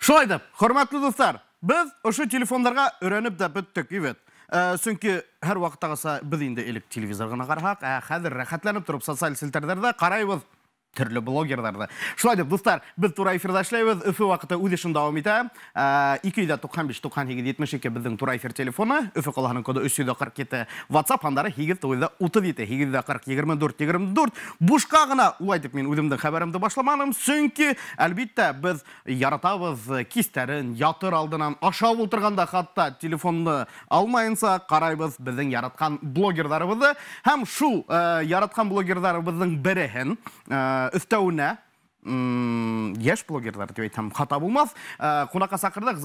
Шулай итеп, хөрмәтле дуҫтар, беҙ ошо телефондарға өйрәнеп тә бөттөк, бит. Сөнки һәр ваҡыттағыса беҙ инде элек телевизор ғына ҡараһаҡ, ә хәҙер рәхәтләнеп тороп социаль селтәрҙәрҙә ҡарайбыҙ төрлө блогерҙарҙы. Шулай итеп, дуҫтар, беҙ тура эфирҙа эшләйбеҙ. Өфө ваҡыты үҙ эшен дауам итә. 295 98 72 беҙҙең тура эфир телефоны. Өфө ҡалаһының коды 347. WhatsApp һандары 8 937 840 24 24. Бушҡа ғына улай тип мин үҙемдең хәбәремде башламаным, сөнки әлбиттә беҙ яратабыҙ кистәрен ятыр алдынан ашап ултырғанда хатта телефонды алмайынса ҡарайбыҙ беҙҙең яратҡан блогерҙарыбыҙҙы һәм шул яратҡан блогерҙарыбыҙҙың береһен өҫтәүенә йәш блогерҙар тип әйтһәм хата булмаҫ. Ҡунаҡҡа саҡырҙыҡ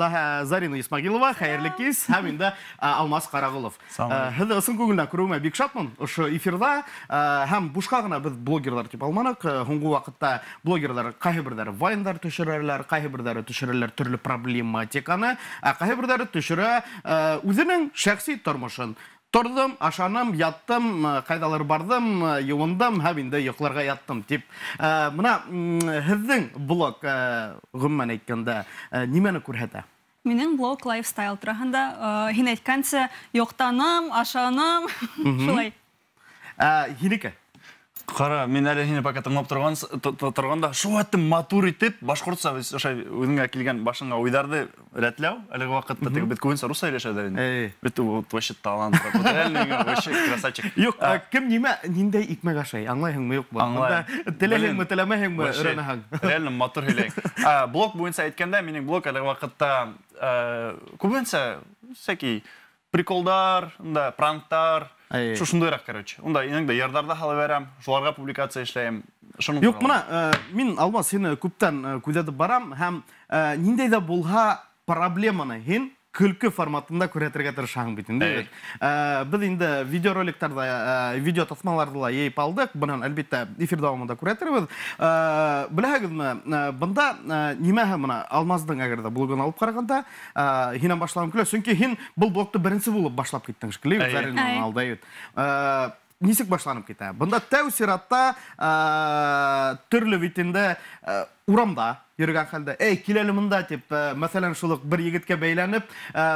Зарина Исмагилова, хәйерле кис, һәм инде Алмаз Ҡарағолов. Һеҙҙе ысын күңелдән күреүемә бик шатмын ошо эфирҙа, һәм бушҡа ғына беҙ блогерҙар тип алманыҡ. Һуңғы ваҡытта блогерҙар ҡайһы берҙәре вайндар төшөрәләр, ҡайһы берҙәре төшөрәләр төрлө проблематиканы, ә ҡайһы берҙәре төшөрә үҙенең шәхси тормошон. Торҙом, ашаным, яттым, ҡайҙалыр барҙым, йыуындым һәм инде йоҡларға яттым тип. Бына һеҙҙең блог, ғөмүмән әйткәндә, нимәне күрһәтә? Минең блог лайфстайл тураһында, һин әйткәнсә, йоҡтаным, ашаным, шулай. Һинеке? Ҡара, мин әле һине пока тыңлап торғанда, шул матур итеп, башҡортса ошо үҙеңә килгән башыңа уйҙарҙы рәтләү, әлеге ваҡытта теге беҙ күбенсә русса һөйләшәбеҙ инде. Бит вот вообще талант, реально вообще красавчик. Юҡ, кем нимә, ниндәй икмәк ашай, аңлайһыңмы, юҡмы? Аңлайым. Теләһеңме, теләмәһеңме, өйрәнәһең. Реально матур һөйләй. Блог буйынса әйткәндә, минең блог әлеге ваҡытта күбенсә всякий приколдар, унда пранктар, шушындайыраҡ, короче. Унда иногда йырҙарҙы һалып бәрәм, шуларға публикация эшләйем. Шуның Юҡ, турала. Бына, мин, Алмаз, һине күптән күҙәтеп барам һәм ниндәй ҙә булһа проблеманы һин көлкө форматында күрһәтергә тырышаһың бит инде. Беҙ инде видеороликтарҙа, видео таҫмаларҙы ла йыйып алдыҡ. Бынан, әлбиттә, эфир дауамында күрһәтербеҙ. Беләһегеҙме, бында нимәһе бына Алмаздың әгәр ҙә блогын алып ҡарағанда, һинән башлағым килә. Сөнки һин был блогты беренсе булып башлап киттең шикелле, Заринаны алда бит. Нисек башланып китә? Бында тәү сиратта, төрлө бит инде, урамда йөрөгән хәлдә, эй, кил әле монда тип, мәҫәлән, шул уҡ бер егеткә бәйләнеп,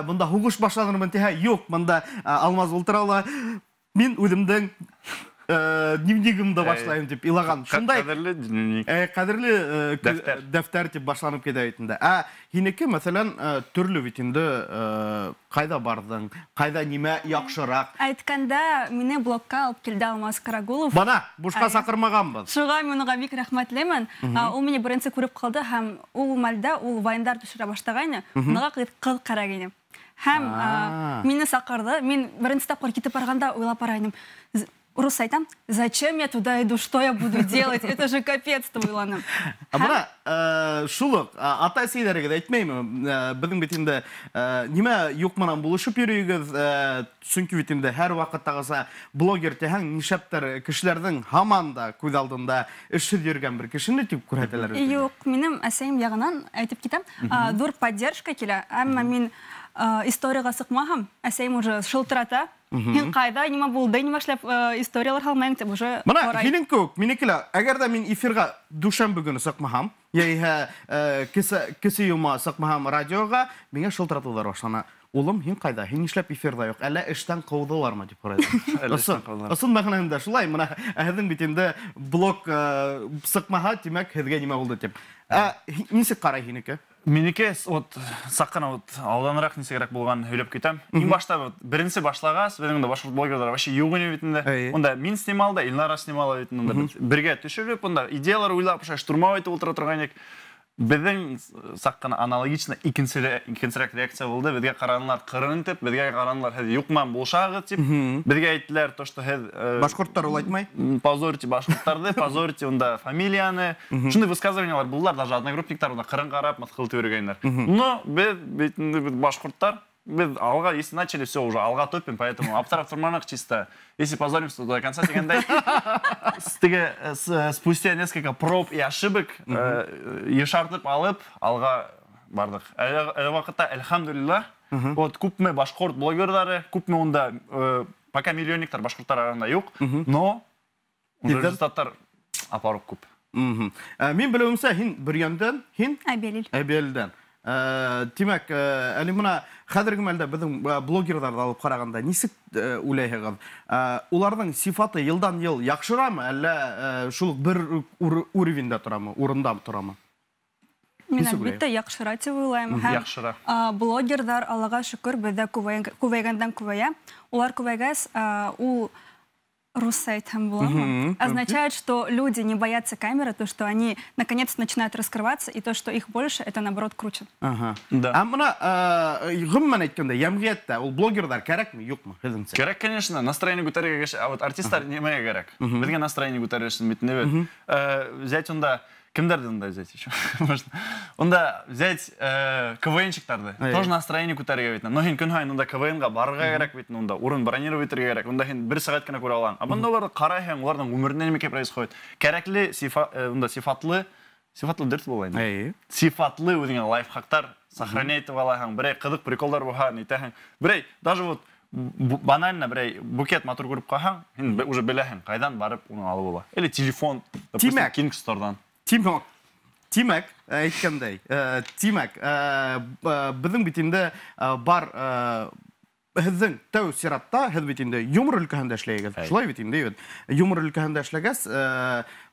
бында һуғыш башланырмын тиһә, юҡ, бында Алмаз ултыра ла, мин үҙемдең дневнигымды башлайым тип илаған. Шундай Ҡәҙерле дневник. Ҡәҙерле, Дәфтәр. дәфтәр тип башланып китә бит инде. Ә һинеке, мәҫәлән, төрлө бит инде, ҡайҙа барҙың, ҡайҙа нимә яҡшыраҡ. Әйткәндә, мине блогка алып килде Алмаз Ҡарағулов. Бына, бушҡа саҡырмағанбыҙ. Шуға мин уға бик рәхмәтлемен. Ул мине беренсе күреп ҡалды һәм ул мәлдә ул вайндар төшөрә башлағайны. Уға ҡыҙ ҡараг ине. Һәм, мине саҡырҙы. Мин беренсе тапҡыр китеп барғанда уйлап бара инем. Рус әйтәм, зачем я туда иду, что я буду делать, это же капец, тип уйланым. Ә бына, шул уҡ, ата-әсәйҙәрегеҙ әйтмәйме, беҙҙең бит инде, нимә юҡ менән булышып йөрөйгөҙ, сөнки бит инде һәр ваҡыттағыса блогер тиһәң, нишләптер кешеләрҙең һаман да күҙ алдында эшһеҙ йөрөгән бер кешене тип күрһәтәләр бит инде. Юҡ, минең әсәйем яғынан әйтеп китәм, ҙур поддержка килә, әммә мин, историяға сыҡмаһам, әсәйем уже шылтырата. Һин ҡайҙа, нимә булды, нимә эшләп, историялар һалмайың тип уже Бына һорай. һинең кеүек, минеке лә, әгәр ҙә мин эфирға дүшәмбе көнө сыҡмаһам, йәиһә, кесе йома сыҡмаһам радиоға, миңә шылтыратыуҙар башлана. Улым, һин ҡайҙа? Һин нишләп эфирҙа юҡ? Әллә эштән ҡыуҙылармы тип һорайҙар. Әллә эштән ҡыуҙылар. Ысын мәғәнәһендә шулай. Бына һеҙҙең бит инде блог, сыҡмаһа, тимәк, һеҙгә нимә булды тип. Ә, нисек ҡарай һинеке? Минеке, вот, саҡ ҡына, вот, алданыраҡ нисегерәк булғанын һөйләп китәм. Иң башта, вот, беренсе башлағас, беҙҙең унда башҡорт блогерҙар вообще юҡ ине бит инде. Унда мин снимал да, Илнара снимала бит инде. Унда беҙ бергә төшөрөп, унда идеялар уйлап, ошо штурмовать итеп ултыра торған инек. Беҙҙең саҡ ҡына аналогично икенсерәк реакция булды. Беҙгә ҡаранылар ҡырын тип, беҙгә ҡаранылар һеҙ юҡ менән булышағыҙ тип. Беҙгә әйттеләр то, что һеҙ, Башҡорттар улай әйтмәй? Позорите башҡорттарҙы, позорите унда фамилияны. Шундай высказываниялар булдылар, даже одногруппниктар унда ҡырын ҡарап мыҫҡыл итеп йөрөгәйнеләр. Но беҙ бит инде беҙ башҡорттар, беҙ алға, если начали, все уже алға топим, поэтому аптырап торманыҡ чисто. Если позоримся, то до конца тигәндәй. Теге, спустя несколько проб и ошибок, йышартып алып, алға барҙыҡ. Әле ваҡытта, әлхәмдүлилләһ, вот күпме башҡорт блогерҙары, күпме унда, пока миллионниктар башҡорттар араһында юҡ, но уже Тиҙҙән? результаттар апаруҡ күп. Мин белеүемсә, һин Бөрйәндән, һин? Әбйәлил. Әбйәлилдән. Тимәк, әле мына хәҙерге мәлдә беҙҙең блогерҙарҙы алып ҡарағанда нисек уйлайһығыҙ? Уларҙың сифаты йылдан йыл яҡшырамы, әллә шул бер уровеньдә торамы, урында торамы? Мин әлбиттә яҡшыра тип уйлайым. Яҡшыра. Блогерҙар, Аллаға шөкөр, беҙҙә күбәйгәндән күбәйә. Улар күбәйгәс, ул русса әйтһәм буламы? Означает, что люди не боятся камеры, то, что они наконец начинают раскрываться, и то, что их больше, это наоборот круче. Ага. Да. А мына ғөмүмән әйткәндә, йәмғиәттә ул блогерҙар кәрәкме, юҡмы һеҙҙеңсә? Кәрәк, конечно, настроение күтәрергә, а вот артистар нимәгә кәрәк? Беҙгә настроение күтәрер өсөн бит инде. Взять унда кемдәрҙе унда взять еще? Можно. Унда взять КВНщиктарҙы. Тоже настроение күтәрергә бит. Но һин көн һайын унда КВНға барырға кәрәк бит, унда урын бронировать итергә кәрәк. Унда һин бер сәғәт кенә күрә алаң. А бында уларҙы ҡарайһың, уларҙың ғүмерендә нимә происходит. Кәрәкле унда сифатлы дөрөҫ була инде. Сифатлы үҙеңә лайфхактар сохранять итеп алаһың. Берәй ҡыҙыҡ приколдар булһа, нитәһең. Берәй даже вот банально берәй букет матур күреп ҡалһаң, һин уже беләһең, ҡайҙан барып уны алып була. Или телефон, допустим, King Store'дан. Тимәк, әйткәндәй, тимәк, беҙҙең бит инде бар һеҙҙең тәү сиратта, һеҙ бит инде юмор өлкәһендә эшләйһегеҙ. Шулай бит инде, бит. Юмор өлкәһендә эшләгәс,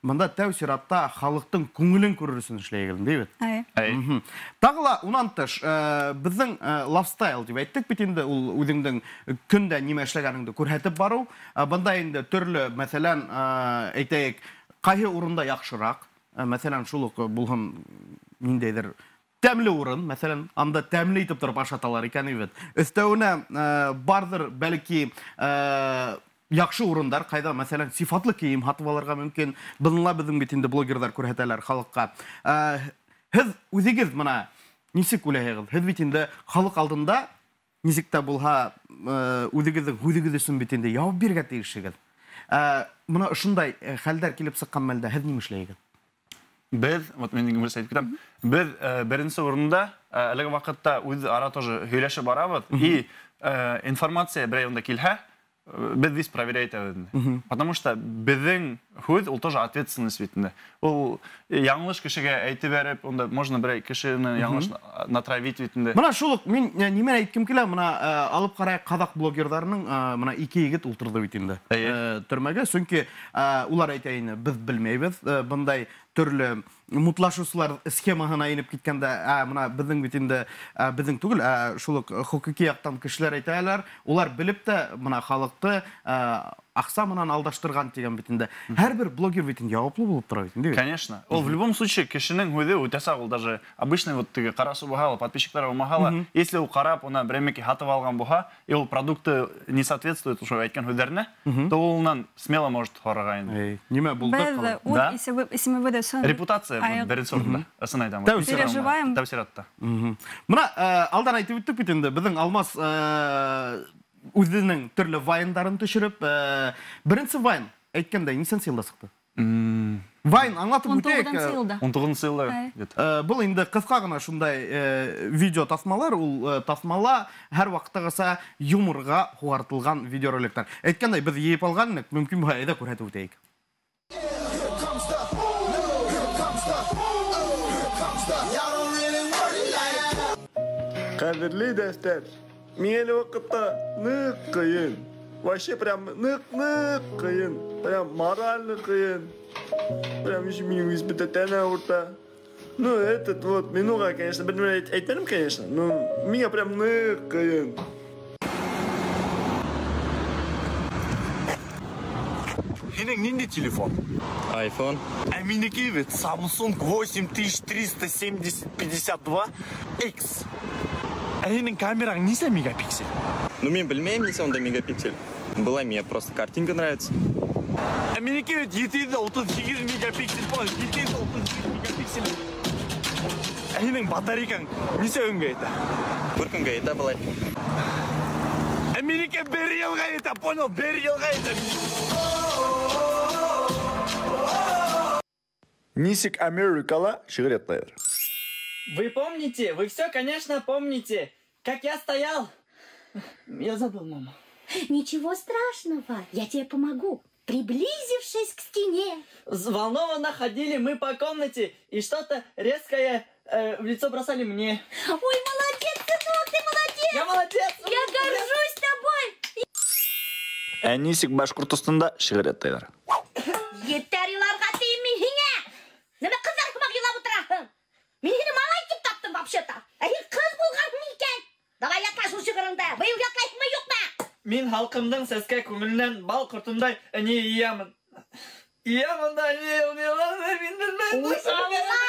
бында тәү сиратта халыҡтың күңелен күрер өсөн эшләйһегеҙ, бит. Тағы ла унан тыш, беҙҙең лайфстайл тип әйттек бит инде, ул үҙеңдең көндә нимә эшләгәнеңде күрһәтеп барыу. Бында инде төрлө, мәҫәлән, әйтәйек, ҡайһы урында яҡшыраҡ, мәҫәлән, шул уҡ булһын ниндәйҙер тәмле урын, мәҫәлән, анда тәмле итеп тороп ашаталар икән бит. Өҫтәүенә барҙыр бәлки яҡшы урындар, ҡайҙа, мәҫәлән, сифатлы кейем һатып алырға мөмкин. Быны ла беҙҙең бит инде блогерҙар күрһәтәләр халыҡҡа. Һеҙ үҙегеҙ мына нисек уйлайһығыҙ? Һеҙ бит инде халыҡ алдында нисек тә булһа үҙегеҙҙең һүҙегеҙ өсөн бит инде яуап бирергә тейешһегеҙ. Мына ошондай хәлдәр килеп сыҡҡан мәлдә һеҙ нимә эшләйһегеҙ? Беҙ, вот мин беренсе әйтеп китәм, беҙ беренсе урында әлеге ваҡытта үҙ ара тоже һөйләшеп барабыҙ, и информация берәй унда килһә, беҙ весь проверять итәбеҙ инде. Потому что беҙҙең һүҙ ул тоже ответственность бит инде. Ул яңылыш кешегә әйтеп бәреп, унда можно берәй кешене яңылыш натравить бит инде. Мына шул уҡ мин нимә әйткем килә, мына алып ҡарайыҡ ҡаҙаҡ блогерҙарының мына ике егет ултырҙы бит инде төрмәгә, сөнки улар әйтә ине, беҙ белмәйбеҙ, бындай төрлө мутлашыусылар схемаһына инеп киткәндә, мына беҙҙең бит инде, беҙҙең түгел, шул уҡ хоҡуҡи яҡтан кешеләр әйтәләр, улар белеп тә мына халыҡты аҡса менән алдаштырған тигән бит инде. Һәр бер блогер бит инде яуаплы булып тора бит инде. Конечно. Ул в любом случае кешенең һүҙе үтәсә, ул даже обычный вот теге ҡарасы булһа ла, подписчиктар булмаһа ла, если ул ҡарап, уна берәмәкәй һатып алған булһа, и ул продукты не соответствует ошо әйткән һүҙҙәренә, то ул унан смело может һорарға инде. Нимә булды? Беҙ үҙ исемебеҙ өсөн репутация беренсе урында. Ысын әйтәм. Переживаем. Тәү сиратта. Мына алдан әйтеп үттек бит инде, беҙҙең Алмаз үҙенең төрлө вайндарын төшөрөп, беренсе вайн әйткәндәй нисәнсе йылда сыҡты? Вайн аңлатып үтәйек. 19-нсы йылда. Был инде ҡыҫҡа ғына шундай видео таҫмалар, ул таҫмала һәр ваҡыттағыса юморға һуғартылған видеороликтар. Әйткәндәй, беҙ йыйып алған инек, мөмкин булһа, әйҙә күрһәтеп үтәйек. Ҡәҙерле дәфтәр, миңә әле ваҡытта ныҡ ҡыйын. Вообще прям ныҡ-ныҡ ҡыйын. Прям морально ҡыйын. Прям еще минең үҙ бөтә тәне ауырта. Ну, этот вот, мин уға, конечно, бер нәмә әйтмәнем, конечно, но миңә прям ныҡ ҡыйын. Һинең ниндәй телефон? iPhone. Ә минеке бит Samsung 8370 52 X. Ә һинең камераң нисә мегапиксель? Ну, мин белмәйем, нисә унда мегапиксель. Была мне просто картинка нравится. Ә минеке бит 738 мегапиксель, понял? 738 мегапиксель. Ә һинең батарейкаң нисә көнгә етә? Бер көнгә етә былай. Ә минеке бер йылға етә, понял? Бер йылға етә. Нисек Америкала шиғыр ятлайҙар. Вы помните, вы все, конечно, помните, как я стоял. Я забыл, мама. Ничего страшного, я тебе помогу. Приблизившись к стене. Взволнованно ходили мы по комнате, и что-то резкое В лицо бросали мне. Ой, молодец, сынок, ты молодец! Я молодец! Я горжусь тобой! Ә нисек Башҡортостанда шиғыр ятлайҙар? Етәр иларға тием мин һиңә! Нимә ҡыҙҙар һымаҡ илап ултыраһың? Мин һине малай тип таптым вообще-то. Ә һин ҡыҙ булғанһың икән. Давай ятла шул шиғырыңды. Быйыл ятлайһыңмы, юҡмы? Мин халҡымдың сәскә күңеленән бал ҡортондай ынйы йыямын. Йыямын да, мин белмәйем. Ой, Алла!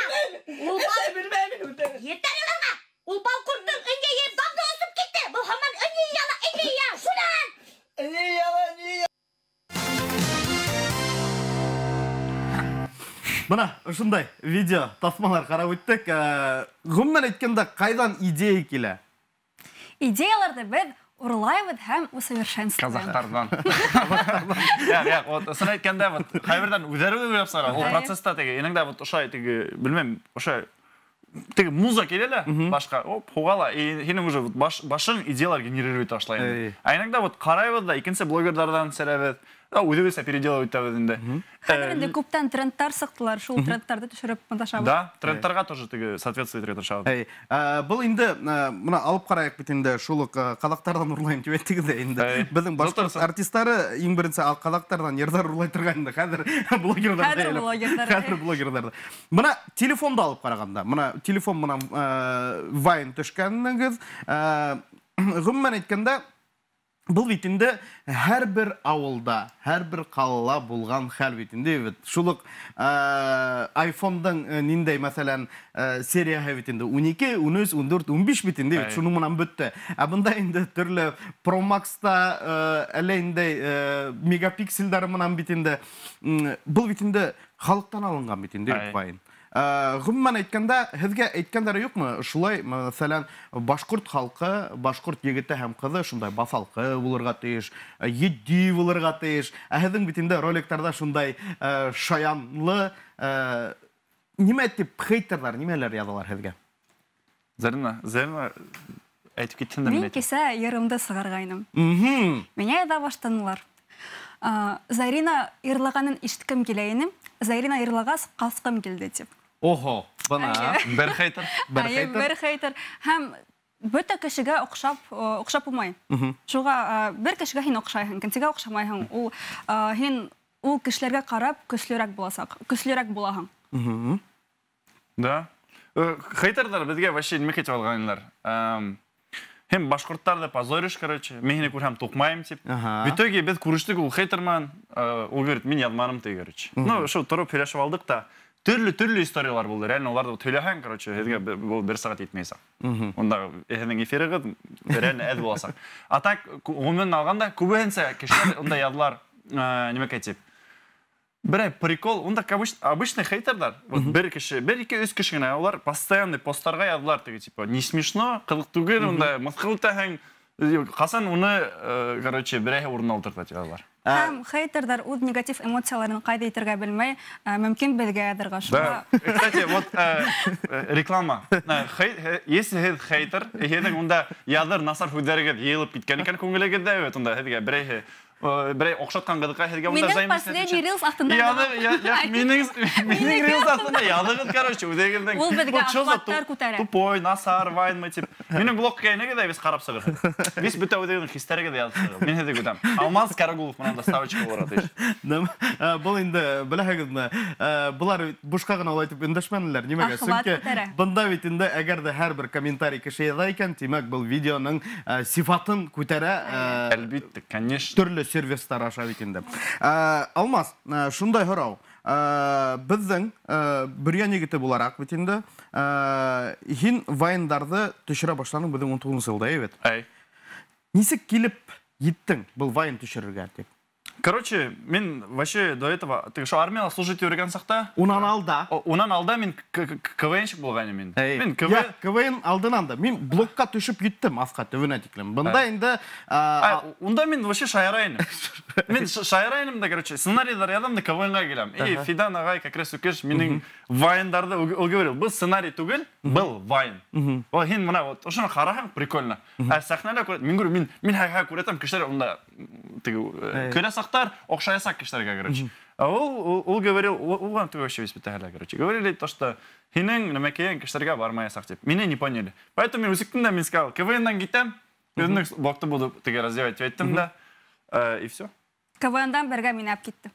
Ул бал... Белмәйем. Етәр иларға! Ул бал ҡортоң ынйы йыйып давно осоп китте. Был һаман ынйы йыя ла, ынйы йыя. Шунан! Ынйы йыя ла, ынйы йыя. Бына ошондай видео таҫмалар ҡарап үттек. Ғөмүмән әйткәндә, ҡайҙан идея килә? Идеяларҙы беҙ урлайбыҙ һәм усовершенствуем. Казахтарҙан. Яҡ, вот ысын әйткәндә, вот ҡайберҙән үҙҙәре уйлап сығара. Ул процесста теге, иногда вот ошай теге, белмәйем, ошай теге муза килә лә, башҡа, оп, һуға ла, и һинең уже вот башың идеялар генерировать башлай инде. А иногда вот ҡарайбыҙ ҙа, икенсе блогерҙарҙан сәрәбеҙ, үҙебеҙсә переделывать итәбеҙ инде. Хәҙер инде күптән трендтар сыҡтылар, шул трендтарҙы төшөрөп маташабыҙ. Да, трендтарға тоже теге соответствовать итергә тырышабыҙ. Был инде мына алып ҡарайыҡ бит инде, шул уҡ ҡаҙаҡтарҙан урлайым тип әйттегеҙ ҙә инде. Беҙҙең башҡорт артистары иң беренсе ҡаҙаҡтарҙан йырҙар урлай торған инде. Хәҙер блогерҙар. Хәҙер блогерҙар. Хәҙер блогерҙар. Мына телефонды алып ҡарағанда, мына телефон менән вайн төшкәнегеҙ, ғөмүмән әйткәндә, был бит инде һәр бер ауылда, һәр бер ҡалала булған хәл бит инде бит. Шул уҡ айфондың ниндәй, мәҫәлән, серияһы бит инде 12, 13, 14, 15 бит инде бит. Шуның менән бөттө. Ә бында инде төрлө Pro Max-та әллә ниндәй мегапикселдәр менән бит инде. Был бит инде халыҡтан алынған бит инде вайн. Ғөмүмән әйткәндә, һеҙгә әйткәндәре юҡмы? Шулай, мәҫәлән, башҡорт халҡы, башҡорт егете һәм ҡыҙы шундай баҫалҡы булырға тейеш, етди булырға тейеш. Ә һеҙҙең бит инде роликтарҙа шундай шаянлы, нимә тип хейтерҙар, нимәләр яҙалар һеҙгә? Зарина, Зарина әйтеп киттең дә Мин кисә йырымды сығарғайным. Миңә яҙа башланылар. Зарина йырлағанын ишеткем килә ине. Зарина йырлағас, ҡасҡым килде тип. Охо, бына. Бер хейтер. Бер хейтер. Бер хейтер. Һәм бөтә кешегә оҡшап булмай. Шуға бер кешегә һин оҡшайһың, икенсегә оҡшамайһың. Ул һин ул кешеләргә ҡарап көслөрәк буласаҡ, көслөрәк булаһың. Да. Хейтерҙар беҙгә вообще нимә әйтеп алғанлар? Һин башҡорттарҙы позоришь, короче. Мин һине күрһәм туҡмайым тип. В итоге беҙ күрештек ул хейтер менән, ул говорит, мин яҙманым ти, короче. Ну, шул тороп һөйләшеп алдыҡ та. Төрлө-төрлө историялар булды. Реально уларҙы һөйләһәң, короче, һеҙгә был бер сәғәт етмәйсәк. Унда һеҙҙең эфирығыҙ реально әҙ буласаҡ. А так, ғөмүмән алғанда, күбеһенсә кешеләр унда яҙылар, нимәкәй тип. Берәй прикол, унда обычный хейтерҙар. Вот бер кеше, бер, ике, өс кеше генә, улар постоянный посттарға яҙылар теге, типа, не смешно, ҡыҙыҡ түгел, унда мыҫҡыл итәһең. Ҡасан уны, короче, берәйһе урынына ултырта тип яҙалар. Һәм хейтерҙар үҙ негатив эмоцияларын ҡайҙа итергә белмәй, мөмкин беҙгә яҙырға. Да. Кстати, вот реклама. Если һеҙ хейтер, һеҙҙең унда яҙыр насар һүҙҙәрегеҙ йыйылып киткән икән күңелегеҙҙә, бит унда һеҙгә берәйһе берәй оҡшатҡан ҡыҙыҡай һеҙгә унда Минең последний рилс аҫтында Минең рилс аҫтында яҙығыҙ, короче, үҙегеҙҙең. Ул беҙгә охваттар күтәрә. Тупой, насар, вайнмы тип. Минең блогҡа инегеҙ ҙә беҙ ҡарап сығырһығыҙ. Беҙ бөтә үҙегеҙҙең хистәрегеҙҙе яҙып сығырһығыҙ. Мин һеҙҙе көтәм. Алмаз Карагулов менән доставочка булырға тейеш. Был инде беләһегеҙме? Былар бушҡа ғына улай итеп өндәшмәнеләр. Нимәгә? Сөнки бында бит инде әгәр ҙә һәр бер комментарий кеше яҙа икән, тимәк, был видеоның сифатын күтәрә. Әлбиттә, конечно. Төрлө сервистар аша бит инде. Алмаз, шундай һорау. Беҙҙең Бөрйән егете булараҡ бит инде, һин вайндарҙы төшөрә башланың беҙҙең 19 йылда, әйбәт? Әй. Нисек килеп еттең был вайн төшөрөргә тип? Короче, мин вообще до этого, ты что, армияла служить йөрөгән саҡта? Унан алда. Унан алда мин КВНщик булғайным мин. Мин КВН. КВН алдынан да. Мин блокка төшөп киттем, аҫҡа төбөнә тиклем. Бында инде унда мин вообще шайырайным. Мин шайырайным да, короче, сценарийҙар яҙам да КВНға киләм. И Фидан ағай как раз үкеш минең вайндарҙы, ул говорил, был сценарий түгел, был вайн. О, һин мына вот ошоно ҡараһаң прикольно. Ә сәхнәлә мин күрәм, мин хәҙер күрәтәм кешеләр унда теге көлә саҡта буласаҡтар, оҡшаясаҡ кешеләргә, короче. А ул говорил, ул вообще весь бөтәһе, короче. Говорили то, что һинең нәмәкәйең кешеләргә бармаясаҡ тип. Мине не поняли. Поэтому мин үсектем дә, мин сказал, КВН-дан китәм, үҙемдең блогты буду теге развивать тип әйттем дә, и все. КВН-дан бергә мине алып китте.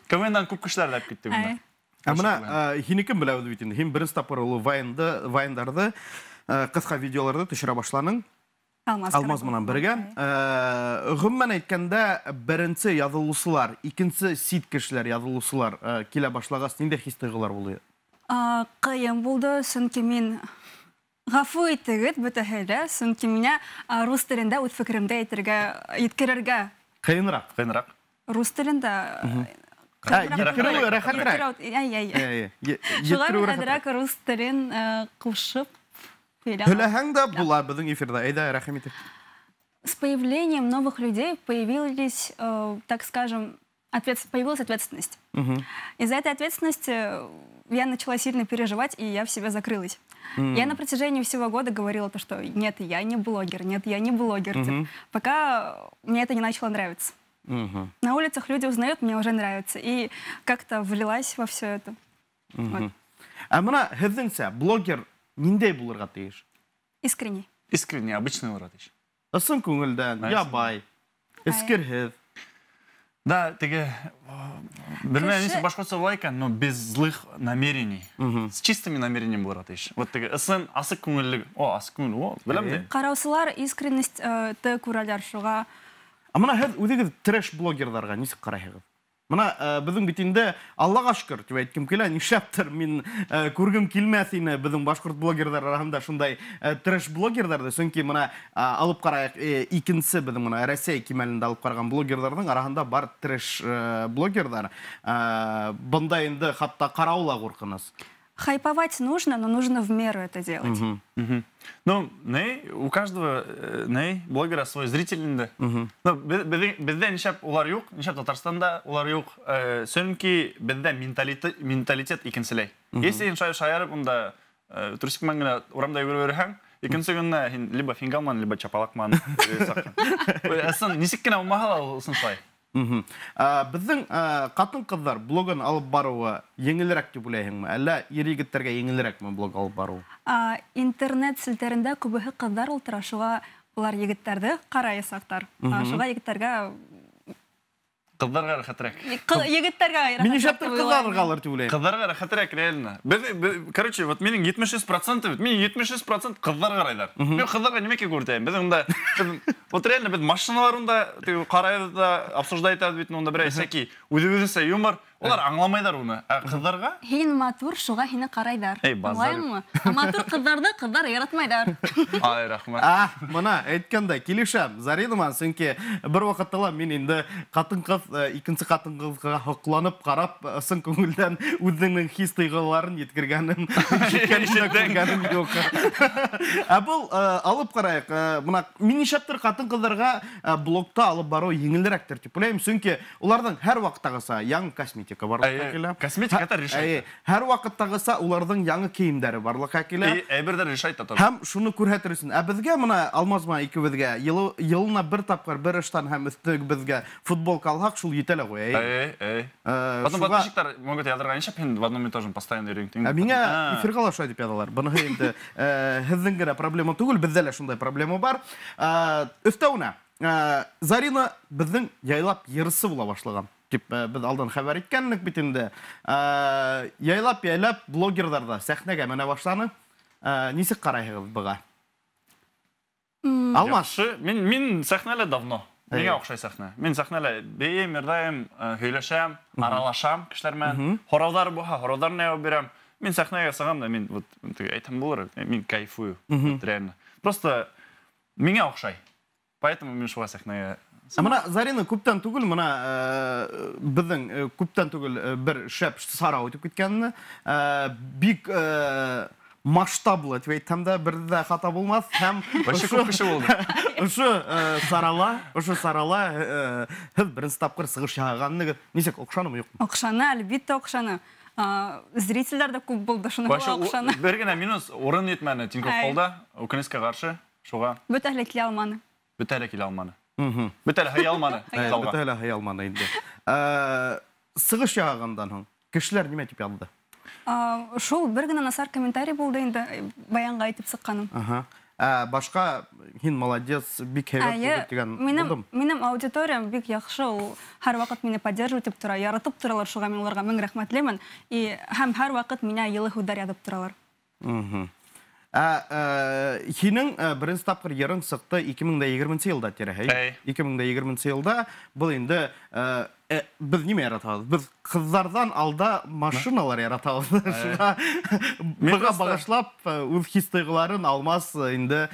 КВН-дан күп кешеләр алып китте бында. Ә мына һинекен беләбеҙ бит инде. Һин беренсе тапҡыр ул вайндарҙы, ҡыҫҡа видеоларҙы төшөрә башланың. Алмаз менән бергә. Ғөмүмән әйткәндә, беренсе яҙылыусылар, икенсе сит кешеләр яҙылыусылар килә башлағас, ниндәй хис-тойғолар булды? Ҡыйын булды, сөнки мин ғәфү итегеҙ бөтәһе лә, сөнки миңә рус телендә үҙ фекеремде әйтергә, еткерергә. Ҡыйыныраҡ. Ҡыйыныраҡ. Рус телендә. Еткереү рәхәтерәк. Шуға мин әҙерәк рус телен ҡушып. Һөйләһәң дә була беҙҙең эфирҙа. Әйҙә, рәхим итеп. С появлением новых людей появились, так скажем, появилась ответственность. Из-за этой ответственности я начала сильно переживать, и я в себя закрылась. Я на протяжении всего года говорила то, что нет, я не блогер, нет, я не блогер. Пока мне это не начало нравиться. На улицах люди узнают, мне уже нравится. И как-то влилась во все это. Вот. А мына һеҙҙеңсә блогер ниндәй булырға тейеш? Искренний. Искренний, обычный булырға тейеш. Ысын күңелдән, ябай, эскерһеҙ. Да, теге, белмәйем, нисек башҡортса була икән, но без злых намерений. С чистыми намерениями булырға тейеш. Вот теге ысын, асыҡ күңелле, о, асыҡ күңел, о, беләм дә. Ҡараусылар искренностьты күрәләр шуға. Ә мына һеҙ үҙегеҙ трэш-блогерҙарға нисек ҡарайһығыҙ? Мына беҙҙең бит инде Аллаға шөкөр тип әйткем килә, нишләптер мин күргем килмәҫ ине беҙҙең башҡорт блогерҙар араһында шундай трэш-блогерҙарҙы, сөнки мына алып ҡарайыҡ, икенсе беҙҙең мына Рәсәй кимәлендә алып ҡараған блогерҙарҙың араһында бар трэш-блогерҙар. Бында инде хатта ҡарау ла ҡурҡыныс. Хайповать нужно, но нужно в меру это делать. Ну, у каждого блогера свой зритель. Ну, беҙҙә нишләп улар юҡ, нишләп Татарстанда улар юҡ, сөнки беҙҙә менталитет икенселәй. Если һин шаярып, унда трусик менән генә урамда йүгереп йөрөһәң, икенсе көнөнә һин либо фингал менән, либо чапалаҡ менән. Ысын, нисек кенә булмаһа ла, ул ысын шулай. Беҙҙең ҡатын-ҡыҙҙар блогын алып барыуы еңелерәк тип уйлайһыңмы? Әллә ир-егеттәргә еңелерәкме блог алып барыу? Интернет селтәрендә күбеһе ҡыҙҙар ултыра, шуға улар егеттәрҙе ҡараясаҡтар. Шуға егеттәргә Ҡыҙҙарға рәхәтерәк. Егеттәргә рәхәтерәк. Мин нишләптер ҡыҙҙарға алыр тип уйлайым. Ҡыҙҙарға рәхәтерәк реально. Короче, вот минең 76% бит, минең 76% ҡыҙҙар ҡарайҙар. Мин ҡыҙҙарға нимәкә күртәйем? Беҙ унда, вот реально беҙ машиналар унда ҡарайбыҙ да, обсуждать итәбеҙ бит, унда берәй всякий үҙебеҙҙеңсә юмор. Улар аңламайҙар уны. Ә ҡыҙҙарға? Һин матур, шуға һине ҡарайҙар. Эй, базар. Аңлайһыңмы? Ә матур ҡыҙҙарҙы ҡыҙҙар яратмайҙар. Ай, рәхмәт. Мына әйткәндә килешәм Зарина менән, сөнки бер ваҡытта ла мин инде ҡатын-ҡыҙ, икенсе ҡатын-ҡыҙға һоҡланып ҡарап, ысын күңелдән үҙенең хис-тойғоларын еткергәнем, ишеткәнем юҡ. Ә был алып ҡарайыҡ, мына мин нишләптер ҡатын-ҡыҙҙарға блогта алып барыу еңелерәктер тип уйлайым, сөнки уларҙың һәр ваҡыттағыса яңы косметика барлыҡҡа килә. Косметика это решает. Һәр ваҡыттағыса уларҙың яңы кейемдәре барлыҡҡа килә. Әйберҙәр решает тоже. Һәм шуны күрһәтер өсөн. Ә беҙгә мына Алмаз менән икебеҙгә йылына бер тапҡыр бер ыштан һәм өҫтөбөҙгә футболка алһаҡ, шул етә лә ҡуя. Потом подписчиктар могут яҙырға, нишләп һин в одном и том же постоянно йөрөйһөң? Ә миңә эфирға ла шулай тип яҙалар. Быныһы инде һеҙҙең генә проблема түгел, беҙҙә лә шундай проблема бар. Өҫтәүенә Зарина беҙҙең яйлап йырсы була башлаған. Тип беҙ алдан хәбәр иткәнлек бит инде. Яйлап-яйлап блогерҙар ҙа сәхнәгә менә башланы. Нисек ҡарайһығыҙ быға? Алмаз. Мин сәхнәлә давно. Миңә оҡшай сәхнә. Мин сәхнәлә бейем, йырҙайым, һөйләшәм, аралашам кешеләр менән. Һорауҙар булһа, һорауҙарына яуап бирәм. Мин сәхнәгә сығам да, мин вот әйтһәм булыр, мин кайфую, реально. Просто миңә оҡшай. Поэтому мин шуға сәхнәгә. Мына Зарина күптән түгел, мына беҙҙең күптән түгел бер шәп сара үтеп киткәнне, бик масштаблы тип әйтһәм дә бер дә хата булмаҫ. Һәм вообще күп кеше булды. Ошо сарала һеҙ беренсе тапҡыр сығыш яһағанығыҙ нисек, оҡшанымы, юҡмы? Оҡшаны, әлбиттә оҡшаны. Зрителдәр ҙә күп булды, шуны оҡшаны. Бер генә минус, урын етмәне Тинькофф Холлда, үкенескә ҡаршы, шуға. Бөтәһе лә килә алманы. Бөтәһе лә килә алманы. Бөтә лә һыя алманы. Бөтә лә һыя алманы инде. Сығыш яһағандан һуң кешеләр нимә тип яҙҙы? Шул бер генә насар комментарий булды инде, баянға әйтеп сыҡҡаным. Башҡа һин молодец, бик һәйбәт булды тигән булдым. Минең аудиториям бик яҡшы, ул һәр ваҡыт мине поддерживать итеп тора, яратып торалар, шуға мин уларға мең рәхмәтлемен. И һәм һәр ваҡыт миңә йылы һүҙҙәр яҙып торалар. Һинең беренсе тапҡыр йырың сыҡты 2020 йылда тирәһе. 2020 йылда был инде беҙ нимә яратабыҙ? Беҙ ҡыҙҙарҙан алда машиналар яратабыҙ. Шуға быға бағышлап үҙ хис-тойғоларын Алмаз инде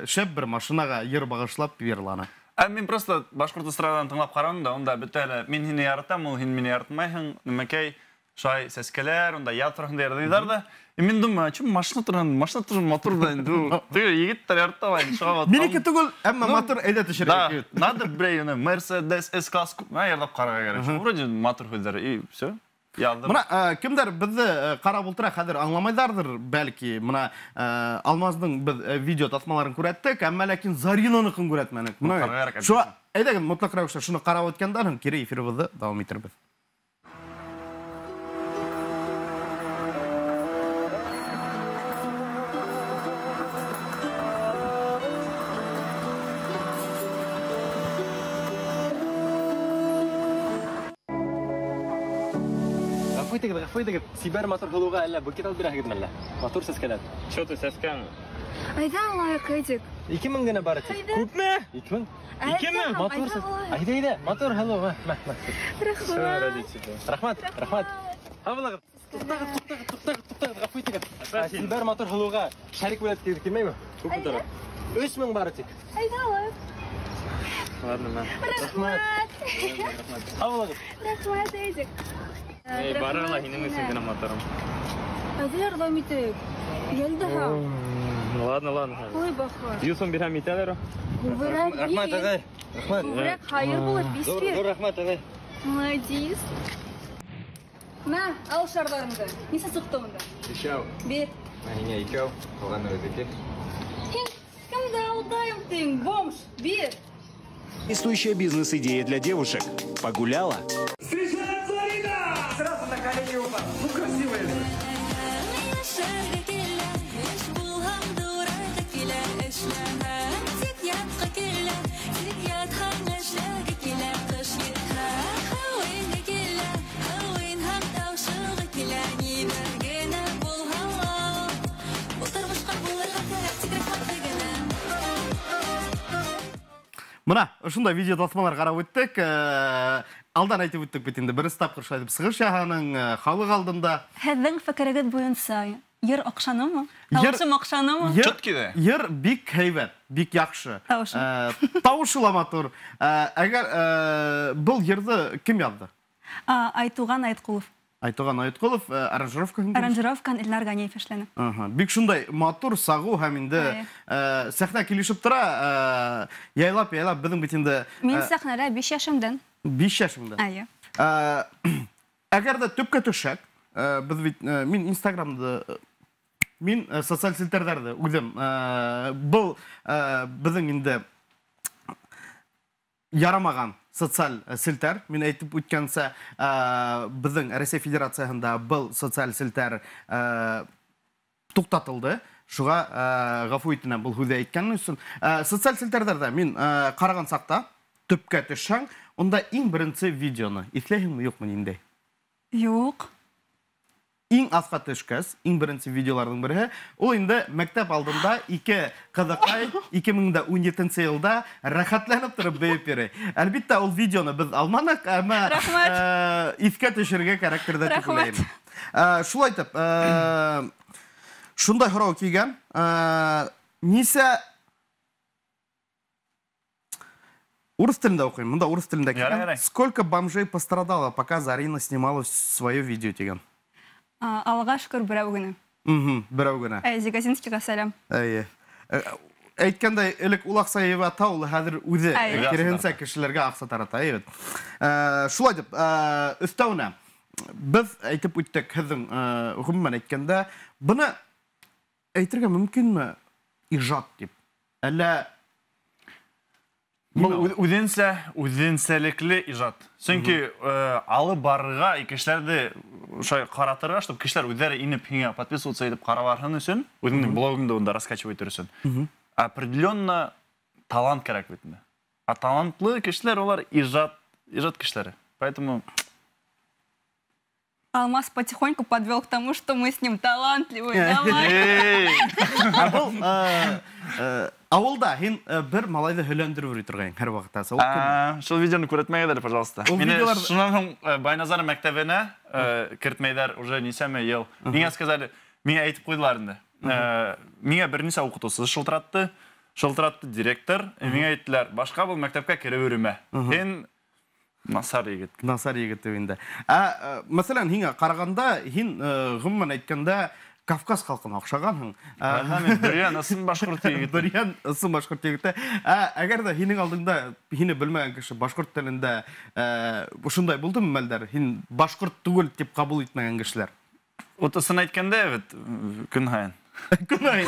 шәп бер машинаға йыр бағышлап йырланы. Мин просто башҡорт эстрадаһын тыңлап ҡараным да, унда бөтә лә мин һине яратам, ул һин мине яратмайһың, нәмәкәй, шулай сәскәләр, унда яҙ тураһында йырлайҙар ҙа. Мин думаю, а чем машина торған? Машина торған матур да инде. Теге егеттәр ярата ла инде, шуға. Минеке түгел, әммә матур әйҙә төшөрә. Надо берәй уны Mercedes S-класс йырлап ҡарарға кәрәк. Вроде матур һүҙҙәр, и все. Яҙҙым. Мына кемдәр беҙҙе ҡарап ултыра, хәҙер аңламайҙарҙыр, бәлки. Мына Алмаздың беҙ видео таҫмаларын күрәттек, әммә ләкин Заринаныҡын күрәтмәнек. Мына шуға әйҙәгеҙ мотлаҡ рәүештә шуны ҡарап үткәндән һуң кире эфирыбыҙҙы дауам итербеҙ. Ғәфү итегеҙ, сибәр матур һылыуға әллә букет алып бирәһегеҙме әллә? Матур сәскәләр. Чё ты сәскәме? Айҙа алайыҡ, Эдик. 2000 генә бары тик. Күпме? 2000. 2000? Матур сәскә. Әйҙә, әйҙә, матур һылыу. Мә, мә. Рәхмәт. Рәхмәт, рәхмәт. Һау булығыҙ. Туҡтағыҙ, туҡтағыҙ, туҡтағыҙ, туҡтағыҙ, ғәфү итегеҙ. Сибәр матур һылыуға шәрик бүләк килмәйме? Күпме тора? 3000 бары тик. Айҙа алайыҡ. Ладно, мә. Рәхмәт. Һау булығыҙ. Рәхмәт, Эдик. Эй, бара ла, һинең өсөн генә матурым. Әйҙә ярҙам итәйек. Йәлдә. Ладно, ладно. Ой, бахыр. 100 һум бирһәм итәләр. Рәхмәт, ағай. Рәхмәт. Күберәк хайыр булыр, бисбир. Ҙур рәхмәт, ағай. Молодец. Мә, ал шарҙарыңды. Нисә сыҡты унда? Икәү. Бир. Мә, һиңә икәү, ҡалғаны үҙеке. Һин кемде алдайым тиң, бомж, бир. Действующая бизнес-идея для девушек. Погуляла? Сразу на колени упал. Ну, красивая же. Мына, ошондай видео таҫмалар ҡарап үттек. Алдан әйтеп үттек бит инде, беренсе тапҡыр шулай итеп сығыш яһаның халыҡ алдында. Һеҙҙең фекерегеҙ буйынса йыр оҡшанымы? Тауышым оҡшанымы? Йыр бик һәйбәт, бик яҡшы. Тауышы ла матур. Әгәр был йырҙы кем яҙҙы? Айтуған Айтҡулов. Айтуған Айтҡулов аранжировкаһын Аранжировкаһын Илнар Ғәниев эшләне. Бик шундай матур, сағыу һәм инде сәхнә килешеп тора. Яйлап-яйлап беҙҙең бит инде. Мин сәхнәлә 5 йәшемдән. 5 йәшемдән. Әйе. Әгәр ҙә төпкә төшһәк, беҙ бит мин Инстаграмды, мин социаль селтәрҙәрҙе үҙем был беҙҙең инде ярамаған социаль селтәр, мин әйтеп үткәнсә, беҙҙең Рәсәй Федерацияһында был социаль селтәр туҡтатылды. Шуға ғәфү итенәм был һүҙҙе әйткән өсөн. Социаль селтәрҙәрҙә мин ҡараған саҡта төпкә төшһәң, унда иң беренсе видеоны иҫләйһеңме, юҡмы ниндәй? Юҡ. Иң аҫҡа төшкәс, иң беренсе видеоларҙың береһе, ул инде мәктәп алдында ике ҡыҙыҡай 2017 йылда рәхәтләнеп тороп бейеп йөрөй. Әлбиттә, ул видеоны беҙ алманыҡ, әммә иҫкә төшөргә кәрәктер ҙә тип уйлайым. Шулай итеп, шундай һорау килгән, нисә урыҫ телендә уҡыйым, бында урыҫ телендә килгән. Сколько бомжей пострадало, пока Зарина снимала свое видео тигән? Аллаға шөкөр, берәү генә. Берәү генә. Зигазинскийға сәләм. Әйе. Әйткәндәй, элек ул аҡса йыйып ята, ул хәҙер үҙе киреһенсә кешеләргә аҡса тарата, әйе бит. Шулай итеп, өҫтәүенә беҙ әйтеп үттек һеҙҙең, ғөмүмән әйткәндә, быны әйтергә мөмкинме ижад тип? Әллә Был үҙенсәлекле ижад. Сөнки алып барырға, кешеләрҙе шулай ҡаратырға, чтобы кешеләр үҙҙәре инеп һиңә подписываться итеп ҡарап барһын өсөн, үҙеңдең блогыңды унда раскачивать итер өсөн. Определенно талант кәрәк бит инде. А талантлы кешеләр улар ижад кешеләре. Поэтому Алмаз потихоньку подвел к тому, что мы с ним талантливые. Давай. Был ауылда һин бер малайҙы һөйләндереп йөрөй торғайның һәр ваҡытта. Шул видеоны күрһәтмәгеҙ әле, пожалуйста. Мине шунан һуң Байназар мәктәбенә кертмәйҙәр уже нисәмә йыл. Миңә сказали, миңә әйтеп ҡуйҙылар инде. Миңә бер нисә уҡытыусы шылтыратты, шылтыратты директор, миңә әйттеләр, башҡа был мәктәпкә кереп йөрөмә. Һин насар егет. Насар егет тип инде. Мәҫәлән, һиңә ҡарағанда, һин ғөмүмән әйткәндә Кавказ халҡына оҡшағанһың. Бөрйән ысын башҡорт егете. Бөрйән ысын башҡорт егете. Әгәр ҙә һинең алдыңда һине белмәгән кеше башҡорт телендә ошондай булдымы мәлдәр? Һин башҡорт түгел тип ҡабул итмәгән кешеләр. Вот ысын әйткәндә, бит көн һайын. Көн һайын.